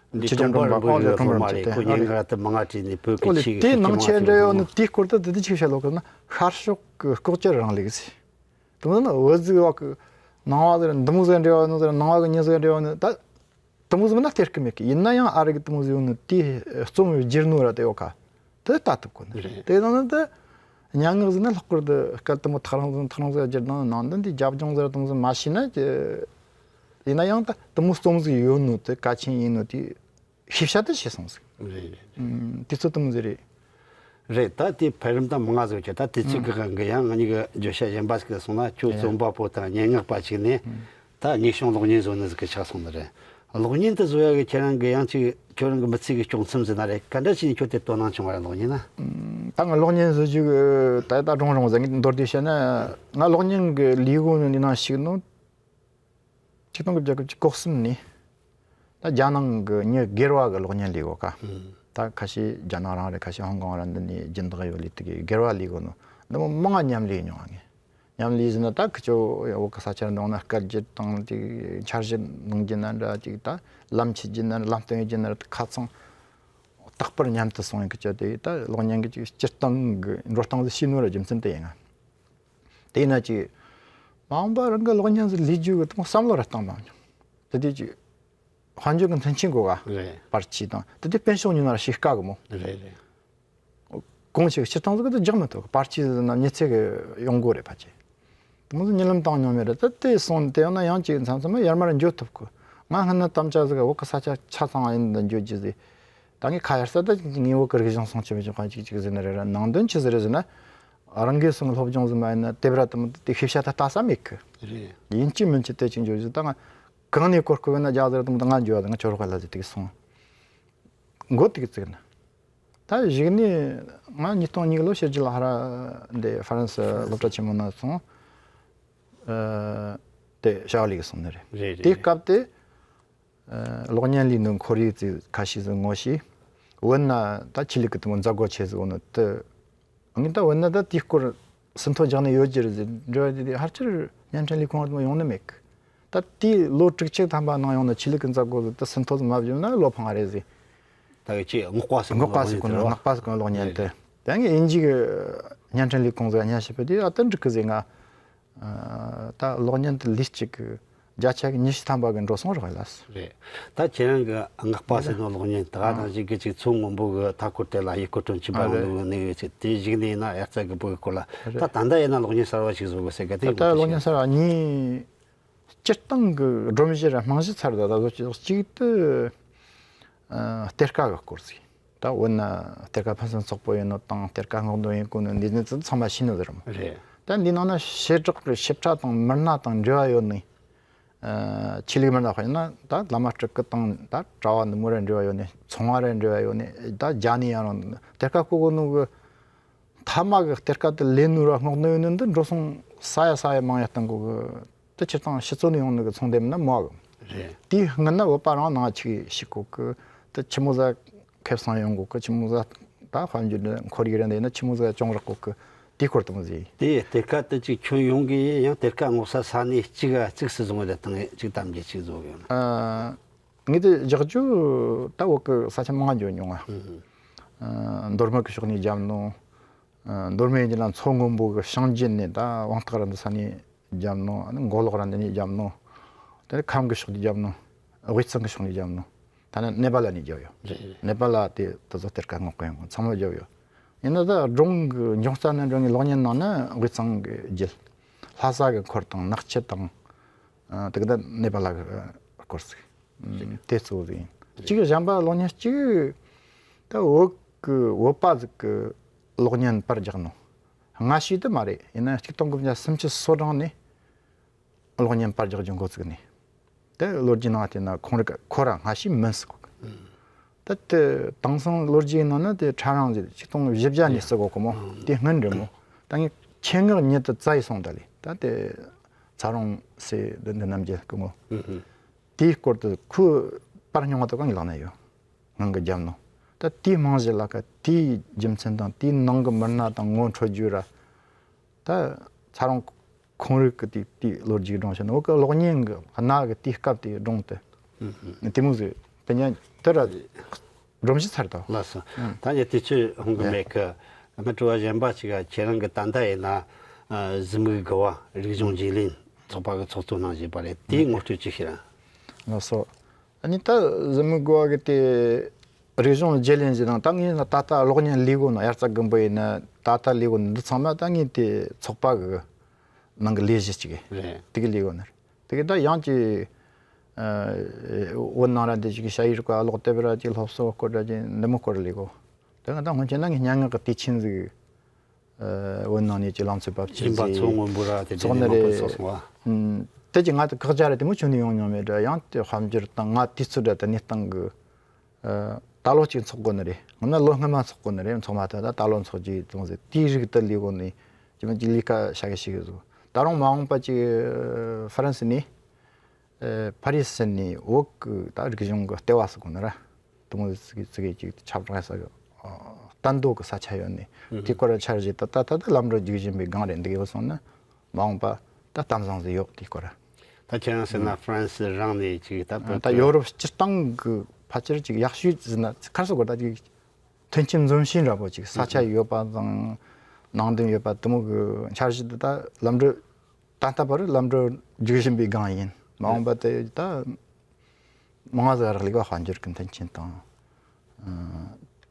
འདི་ཆོས་ཀྱང་སྟོན་པ་རིན་པོ་ཆེ་ཨོ་ལེ་སློབ་མ་རེད། ཁོ་སྙན་ངག་དེ་མང་ང་བྲིས་ནས་བོད་ཀྱི་ཨོ་ལེ་ཆོས་ཀྱི་དེ་སྐྱེས་ནང་མ་ཆེན་ཚོ་འབྲེལ་ཡོད་ནི་དེའི་སྐོར་དུ་དེ་དུས་ཆི་བཤད་ལོ་གི་ན་ཤར་ཕྱོགས་གི་ལྐོག་གྱུར་རིང་ལུགས་ཟེར། དེ་མིན་ན་བོད་ཟིག་བ་གི་ནང་བ་ཟེར་འདི་མོ་ཟིག་འབྲེལ་བ་ནོ་ཟེར་ནང་བ་གི་མྱི་ཟིག་འབྲེལ་བ་ནོ་ད། དེ་མོ་ཟིག་མིན་ན་སྟེར་གི་མེད་གི། ཡིན་ན་ཡང་ཨ་རི་གི་དེ་མོ་ཟིག་ཡོད་ནི་དེའི་རྩོམ་བསྒྱུར་ནོ་ར་དེ་ཡོད་ཀ། དེ་ལྟ་ཐུབ་གོ་ནི་རེད། རེད། དེ་ཡིན་ན་དེ་སྙན་ངག་ཟིག་ན་ལྷག་པར་དུ་སྐད་དེ་མོ་ཐག་རིང་ཟིག་ཐག་རིང་ཟིག་བསྒྱུར་དང་ནང་དོན་དེ་རྒྱབ་ལྗོངས་ཟིག་ར་དེ་མོ་ཟིག་མ་ཤེས་ན་ཀྱི། ཡིན་ན་ཡང་ད་དེ་མོ་རྩོམ་ཟིག་ཡོད་ནོ་དེ་གལ་ཆེན་ཡིན་ནོ་དེ་ཤེས་བྱ་དེ་ཤེས་སོང་ཟིག། རེད་རེད། ཨུམ། དེ་ཚོ་དེ་མོ་ཟིག་རེད། རེད། ད་དེ་འཕེལ་རིམ་ད་མང་ང་ཟིག་ཡོད་ཀྱི། ད་དེ་ཚིག་གི་སྒང་གི་ཡང་ང་གཉིས་ཀྱི་བརྗོད་བྱ་གཞན་པ་ཞིག་ལ་སོང་ན་ཁྱོད་རྩོམ་པ་པོ་དང་སྙན་ངག་པ་ཞིག་ནས་ད་དངོས་བྱུང་གློག་བརྙན་བཟོ་ནི་ཟིག་གི་ཆགས་སོང་ནི་རེད། གློག་བརྙན་དེ་བཟོ་ཡ་གི་ཁྱེད་རང་གི་ཡང་ཅིག་ཁྱོད་རང་གི་མི་ཚེ་གི་སྐྱོང་མཚམས་ཟིག་ན་རེད། ག་འདྲ་བྱས་ནས་ཁྱོད་དེ་དོ་སྣང་བྱུང་བ་རེད་གློག་བརྙན་ན། ད་ང་གློག་བརྙན་བཟོ་རྒྱུ་གི་ད་ད་དྲང་དྲང་ཟིག་ངས་མདོར་བསྡུས་བཤད་ན་ང་གློག་བརྙན་གི་ལས་སྒོ་ནི་ནང་ཞུགས་ནོ། ཆིག་སྟོང་དགུ་བརྒྱ་དགུ་བཅུ་གོ་གསུམ་ནས་ད་རྒྱ་ནང་གི་མྱི་སྒེར་བ་གི་གློག་བརྙན་ལས་གོ་ཀ། ད་ཁ་ཤས་རྒྱ་ནག་རང་རེད། ཁ་ཤས་ཧོང་ཀོང་ར་འདི་ནས་སྦྱིན་བདག་ཡོད་ལས་དེ་གི་སྒེར་བ་ལས་གོ་ནོ་འདི་མོ་མང་ང་མཉམ་ལས་མྱོང་ང་ངས། མཉམ་ལས་ཟེར་ན་ད་ཁི་ཆོ་བོད་གི་ས་ཆར་འདོང་ན་སྐད་སྒྱུར་དང་ཅིག་འཆར་གཞི་འདོང་རྒྱུ་ན་འདྲ་ཅིག་ད་ལམ་ཆས་རྒྱུ་ན་ལམ་སྟོན་རྒྱུ་ན་འདྲ་ད་ཁ་ཚང་རྟག་པར་མཉམ་དུ་སོང་ཡིན་ཁི་ཆོ་དེ་ད་གློག་བརྙན་གི་ཅིག་སྤྱིར་བཏང་གི་འགྲོ་སྟངས་ཟིག་ཤེས་ནོ་ར་རྒྱུ་མཚན་དེ་ཡིན་ང་། དེས་ན་ཅིག་མ་འོངས་པ་རང་གི་གློག་བརྙན་ཟིག་ལས་རྒྱུ་གི་དང་བསམ་བློ་ར་བཏང་མ་མྱོང་། དེ་དུས་ཅིག་དཔལ་འབྱོར་གི་མཐུན་རྐྱེན་དགོས་ག། རེད། པར་ཆས་དང་དེ་དུས་པེན་ཤོག་ཉོ་ན་ར་ཞེ་དཀའ་གི་མོ། རེད་རེད། གོང་ཆེ་གི་སྤྱིར་བཏང་ཟིག་གི་རྒྱག་མི་ཐུབ་གི། པར་ཆས་ཟིག་ན་མྱི་ཚེ་གི་ཡོང་སྒོ་རེད་ཕལ་ཆེར། དེ་མོ་ཟིག་གཉིད་ལམ་བཏང་མྱོང་མེད་ར། ད་དེ་སོང་དེ་ཡང་ན་ཡང་ཅིག་མཚམས་མཚམས་ཡར་མར་འགྱོ་ཐུབ་གི། ང་སྔ་ན་དམ་བཅའ་ཟིག་བོད་གི་ས་ཆ་ཆ་ཚང་ཡིན་འདི་འགྱོ་རྒྱུ་ཟིག། ད་ངས་ཁ་ཡར་ས་ད་ངས་བོད་གི་རིག་གཞུང་སྲུང་སྐྱོབ་བྱེད་མཁན་ཅིག་ཅིག་ཟིག་ནི་རེད་ར། ནང་དོན་ཆི་ཟིག་རེད་ཟེར་ན། རང་གི་སོང་སློབ་སྦྱོང་ཟིན་མ་ཡིན་ན་དེབ་ར་དུ་མོ་དེ་ཤེས་བྱ་ད་ལྟ་ས་མེད་གི། རེད། ཡིན་གཅིག་མིན་གཅིག་དེ་ཅིག་འཇོག་རྒྱུ་ད་ང་གང་ནས་གོ་སྐབས་ཡོད་ན་རྒྱ་ཟེར་དུ་མོ་ད་ང་འཇོག་ཡ་ད་ང་ཁྱོད་རོགས་ལ་ཟེར་དེ་གི་སོང་། འགོ་དེ་གི་བཙུགས་ན། ད་གཞུག་ནས་ང་ཉིས་སྟོང་ཉི་ལོ་ཕྱི་རྒྱལ་ལ་ཧ་ར་འདི་ཧྥ་རན་སི་སློབ་གྲྭ་ཆེན་མོ་ན་སོང་། ཨ། དེ་བྱ་བ་ལས་གི་སོང་ནི་རེད། རེད་རེད། དེའི་སྐབས་དེ། ཨ། གློག་བརྙན་ལས་ནོ་ཁོར་ཡུག་ཅིག་ཁ་ཤས་ཟིག་ངོ་ཤེས། འོ་ན་ད་ཆོས་ལུགས་ཀྱི་དེ་མོ་མཛད་སྒོ་ཆེ་ཟིག་འོ་ནོ་དེ། ངས་ད་འོ་ན་ད་དེའི་སྐོར་ཟིན་ཐོ་རྒྱག་ནི་ཡོད་ཀྱི་རེད་ཟེར་འདྲི་བ་དེ་ཧར་ཆེར་བརྙན་འཕྲིན་ལས་ཁུངས་དེ་མོ་ཡོང་ནི་མེད་གི། ད་དེའི་ལོ་དྲུག་ཅུ་ཐམ་པ་ནང་ཡོང་ན་ཆོས་ལུགས་ཀྱི་མཛད་སྒོ་ཟིག་ད་ཟིན་ཐོ་ཟིག་མ་བརྒྱབ་ན་བློ་ཕངས་རེད་ཟེར། ད་གི་ཅི་སྔགས་པ་ཟེར་སྔགས་པ་ཟེར་གོ་ནོ་སྔགས་པ་ཟེར་གོ་ནོ་གློག་བརྙན་དེ། ད་ངས་དབྱིན་ཇི་གི་བརྙན་འཕྲིན་ལས་ཁུངས་ཟིག་བརྙན་ཞིབ་པ་དེ་ཨ་ད་འགྲིག་གི་ཟེར་ང་། ཨ། ད་གློག་བརྙན་དེ་ལུས་གཅིག་གི་བརྒྱ་ཆ་གི་ཉི་ཤུ་ཐམ་པ་གི་འགྲོ་སོང་རག་ལ་སོང་། རེད། ད་ཁྱེད་རང་གི་སྔགས་པ་ཟེར་ནོ་གློག་བརྙན་ད་ག་ནང་བཞིན་གི་ཅིག་མཚོ་སྔོན་པོ་གི་མཐའ་འཁོར་དེ་ལ་ཡུལ་སྐོར་སྤྲོ་འཆམ་པ་ཨ་གི་རེད། ནོ་གི་གནས་ཡོད་ཚེ་དེ་གཞུག་ནས་ཡིན་ན་དབྱར་རྩྭ་དགུན་འབུ་གི་སྐོར་ལ། རེད། ད་ད་ལྟ་ཡིན་ན་གློག་བརྙན་གསར་བ་ཞིག་བཟོ་དགོས་ཟེར་གི་དེ་ད་ལྟ་གློག་བརྙན་གསར་བ་གཉིས། སྤྱིར་བཏང་གི་སྒྲོམ་གཞི་ར་རྨང་གཞི་ཚར་ད་ད་ལོ་གཅིག་གཅིག་ཏུ། ཨ། གཏེར་ཁ་གི་སྐོར་ཟིག་ད་འོ་ན་གཏེར་ཁ་ཕུན་སུམ་ཚོགས་པོ་ཡིན་ནོ་དང་གཏེར་ཁ་སྔོག་འདོན་ཡིན་གོ་ནོ་འདི་ནི་ཚང་མ་ཤེས་ནི་ཟེར་མོ། རེད། ད་འདི་ནང་ན་བྱེ་བྲག་གི་ཞིབ་ཕྲ་དང་མི་སྣ་དང་འབྲེལ་བ་ཡོད་ནི། ཨ། ཆོས་ལུགས་མི་སྣ་དཔེར་ན་ད་བླ་མ་སྤྲུལ་སྐུ་དང་ད་གྲྭ་བ་འདི་མོ་ར་འབྲེལ་བ་ཡོད་ནི། ཚོང་བ་ར་འབྲེལ་བ་ཡོད་ནི། ད་རྒྱ་ནི་ཡང་རང་གཏེར་ཁ་བརྐོ་གོ་ནོ་གི་མཐའ་མ་གི་གཏེར་ཁ་དེ་ལེན་ནོ་ར་སྔོག་ནོ་ཡོད་ནི་འདི་འགྲོ་སོང་ས་ཡ་ས་ཡ་མང་ཡ་བཏང་གོ་གི། དེ་སྤྱིར་བཏང་ཕྱི་ཚོ་ནས་ཡོང་ནི་གི་ཚོང་དེབ་ན་མོ་གི། རེད། དེའི་སྔོན་ན་བོད་པ་རང་ནང་ཆིག་ཤིག་གོ་གི། དེ་ཆི་མོ་ཟ་ཁེ་བཟང་ཡོང་གོ་གི། ཆི་མོ་ཟ་ད་དཔལ་འབྱོར་འདི་ཁོར་ཡུག་རེ་འདི་ན་ཆི་མོ་ཟ་ཅུང་རག་གོ་གི། དེའི་སྐོར་དུ་མོ་ཟེར། དེ་གཏེར་ཁ་དེ་ཅིག་ཁྱོན་ཡོངས་གི་ཡང་གཏེར་ཁ་སྔོག་ས་ས་གནས་གཅིག་ག་གཅིག་སུ་བཟུང་བ་དང་གཅིག་དམ་རྒྱུ་གཅིག་བཟོ་གི་ཡོད་ན། ཨ། ངས་དེ་རྒྱག་རྒྱུ་ད་བོད་གི་ས་ཆ་མང་འགྱོ་མྱོང་ང་། ཨ། མདོ་སྨད་གི་ཕྱོགས་ནས་བརྒྱབ་ནོ། ཨ། མདོ་སྨད་ཡིན་ན་མཚོ་སྔོན་པོ་གི་བྱང་རྒྱུད་ནས་ད་དབང་ཐང་ར་འདི་ས་ནས་བརྒྱབ་ནོ། ཨ་ནི་མགོ་ལོག་ར་འདི་ནས་བརྒྱབ་ནོ། དེ་ནས་ཁམས་གི་ཕྱོགས་ནས་བརྒྱབ་ནོ། དབུས་གཙང་གི་ཕྱོགས་ནས་བརྒྱབ་ནོ། ད་ནི་ནེ་པ་ལ་ནས་བརྒྱབ་ཡོད། རེད་རེད། ནེ་པ་ལ་དེ་དེ་ཚོ་གཏེར་ཁ་སྔོག་གི་ཡོང་ཚང་མ་བརྒྱབ་ཡོད། ཡིན་ན་ད་སྒྲུང་གི་འབྱུང་རྩ་ནས་འགྲོ་ངེས་གློག་བརྙན་ནང་ན་དབུས་གཙང་གི་རྒྱུད། ལྷ་ས་གི་འཁོར་དང་ནག་ཆུ་དང་། ཨ། དེ་གི་ད་ནེ་པ་ལ་གི་སྐོར་ཟིག་དེ་གཙོ་བོ་ཟིག་ཡིན། གཅིག་གཞན་པ་གློག་བརྙན་གཅིག་ད་བོད་གི་བོད་པ་ཟིག་གི་གློག་བརྙན་པར་རྒྱག་ནོ། སྔ་ཕྱི་དེ་མ་རེད། ཡིན་ན་གཅིག་སྟོང་དགུ་བརྒྱ་སུམ་ཅུ་སོ་གྲངས་ནས་གློག་བརྙན་པར་རྒྱག་རྒྱུ་འགོ་བཙུགས་ནས། དེ་ལོ་རྒྱུས་ནང་བལྟས་ན་ཁོང་རང་ཁོ་རང་སྔ་ཕྱི་མིན་ཟེར་གོ་གི། ད་དེ་དེང་སང་ལོ་རྒྱུས་ནང་ན་དེ་ཕྲ་རིང་ཟེར་ཆིག་སྟོང་བཞི་བརྒྱ་ནས་ཟེར་གོ་གི་མོ། དེ་སྔོན་འདྲ་མོ། ད་ངས་ཆེད་མངགས་ཉིད་དུ་བཙལ་ཡི་སོང་ད་ལས་ད་དེ་ཚ་རོང་སེ་འདི་འདི་རྣམས་ཀྱི་སྐུ་ངོ་། དེའི་སྐོར་དུ་ཁོས་པར་རྙིང་བ་དེ་གང་གི་ལག་ན་ཡོད། ངང་གི་རྒྱབ་ནོ། ད་དེའི་རྨང་གཞི་ལ་ཀ་དེའི་རྒྱུ་མཚན་དང་དེའི་ནང་གི་མི་སྣ་དང་ངོ་འཕྲོད་རྒྱུ་ར། ད་ཚ་རོང་ཁོང་རིག་གི་དེ་དེའི་ལོ་རྒྱུས་སྒྲུང་ཞིག་ནོ་གི་གློག་བརྙན་གི་གནའ་གི་དེའི་སྐབས་དེའི་སྒྲུང་དེ། དེ་མོ་ཟིག་དེ་ཉན་དེ་ར་སྒྲོམ་གཞི་ཚར་དང་། ལགས་སོ། ད་ཉན་དེ་ཚོས་ཧོང་གི་མེད་གི། ང་དྲི་བ་གཞན་པ་ཞིག་ག་ཁྱེད་རང་གི་ད་ལྟ་ཡིན་ན་ཨ་གཟི་མིག་དགུ་བ་རིག་གཞུང་བརྗེ་ལེན་ཚོགས་པ་གི་ཚོགས་གཙོ་གནང་བཞིན་པ་རེད། དེའི་ངོ་སྤྲོད་ཅིག་ཞུ་ར། ལགས་སོ། ཨ་ནི་ད་གཟི་མིག་དགུ་བ་གི་དེ་རིག་གཞུང་བརྗེ་ལེན་ཞིག་དང་ད་ངས་ད་ལྟ་གློག་བརྙན་ལས་གོ་ནོ་དབྱར་རྩྭ་དགུན་འབུ་ཡིན་ན་ད་ལྟ་ལས་གོ་ནོ་འདི་ཚང་མ་ད་ངས་དེ་ཚོགས་པ་གི་ནང་གི་ལས་གཞི་ཅིག་རེད། དེ་གི་ལས་གོ་ནོ་རེད། དེ་གི་ད་ཡང་ཅིག་ཨ་བོད་ནང་ར་འདི་ཅིག་ཞ་ཡི་རིག་པ་ཀློག་དེབ་ར་ཅིག་སློབ་གསོ་སྐོར་ར་ཅིག་འདི་མོ་སྐོར་ལས་གོ། དེ་ང་ད་སྔོན་ཆད་ན་ངས་སྙན་ངག་གི་དུས་ཆེན་ཟིག་ཨ་བོད་ནང་ནས་ཀྱི་ལང་ཚོའི་བབ་ཆེན་ཡིན་པ་ཟིག་མཚོ་སྔོན་པོ་ར་དེ་ཚོགས་ནི་དེ་མང་པོ་རེད། ཚོགས་སོང་བ། ཨུམ། དེ་ཀྱི་ང་དེ་ཁག་ཅག་རེ་དེ་མོ་ཁྱོན་ནས་ཡོང་མྱོང་མེད་འདྲ། ཡང་དེ་དཔལ་འབྱོར་དང་ང་དུས་ཚོད་འདྲ་དེ་གནས་སྟངས་ཀྱི་ཨ་ད་ལོ་གཅིག་འཚོགས་དགོས་ནི་རེད། ང་ན་ལོ་སྔ་མ་འཚོགས་དགོས་ནི་རེད། འཚོགས་མ་ཐུབ་ད་ད་ལོ་འཚོགས་རྒྱུ་ཡིན་ཙང་ཟེར་དེའི་རིགས་དེ་ལས་གོ་ནི་ཅི་མ་ཅིག་ལས་ཀ་བྱ་གི་ཤེས་གི་བཟོ། ད་རུང་མ་འོངས་པ་ཅིག་ཧྥ་རན་སི་ནས། ཨེ་ཕ་རི་སི་ནས་བོད་ཀྱི་ད་རིག་གཞུང་གི་ལྟེ་བ་ཟེར་གོ་ནི་ར། དེ་མོ་ཟིག་ཟིག་གི་ཅིག་ཁྱབ་བསྒྲགས་ས་གི་ཨ་ལྟ་འདོད་གི་ས་ཆ་ཡོད་ནི། དེ་སྐོར་ར་འཆར་གཞི་ད་ད་ད་ད་ལམ་འགྲོ་རྒྱུག་བཞིན་པའི་སྒང་རེད། འདི་གི་ཡོད་སོང་ན་མ་འོངས་པ་ད་གཏམ་བཟང་ཟིག་ཡོད་དེ་སྐོར་ར། ད་ཁྱེད་རང་ཟེར་ན་ཧྥ་རན་སི་རང་ནས་ཅིག་ད་བོད་ད་ཡོ་རོབ་སྤྱིར་བཏང་གི་ཕལ་ཆེར་ཅིག་ཡག་ཤོས་ཟེར་ན་ཁར་སོ་གོ་ད་ཅིག་མཐུན་རྐྱེན་འཛོམས་ཤིང་འདྲ་པོ་ཅིག་ས་ཆ་ཡོད་པ་དང་ནང་དོན་ཡོད་པ་དེ་མོ་གི་འཆར་གཞི་འདི་ད་ལམ་འགྲོ། ད་ལྟ་བར་ལམ་འགྲོ་རྒྱུག་བཞིན་པའི་སྒང་ཡིན། མ་འོངས་པ་དེ་ད་མང་ང་ཟིག་རག་ལས་པ་དཔལ་འབྱོར་གྱི་མཐུན་རྐྱེན་དང་ཨ་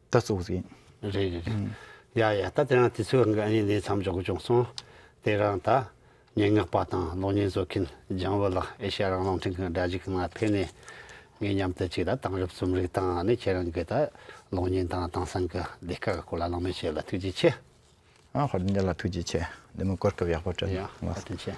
ད་གཙོ་བོ་ཟིག་ཡིན། རེད་རེད་རེད། ཡ་ཡ་ད་དེ་རིང་དུས་ཚོད་འགའ་ནས་མཚམས་འཇོག་གི་བྱུང་སོང་། དེ་རིང་ད་སྙན་ངག་པ་དང་གློག་བརྙན་བཟོ་མཁན་ལྗང་བུ་ལགས་ཨེ་ཤེ་ཡ་རང་དབང་རླུང་འཕྲིན་ཁང་སྒྲ་གཞུག་ནང་ཕེབས་ནས་ངས་མཉམ་དུ་ཅིག་ད་དེང་རབས་རྩོམ་རིག་དང་ནི་ཁྱེད་རང་གི་ད་གློག་བརྙན་དང་དེང་སང་གི་ལས་ཀ་གི་སྐོར་ལ་གླེང་མོལ་བྱས་ལ་ཐུགས་རྗེ་ཆེ། ཨ་ཧོ་འདི་ལ་ཐུགས་རྗེ་ཆེ། འདི་མོ་གོ་སྐབས་ཡག་པོ་སྤྲད་ཡ། ལགས་བཀའ་དྲིན་ཆེ།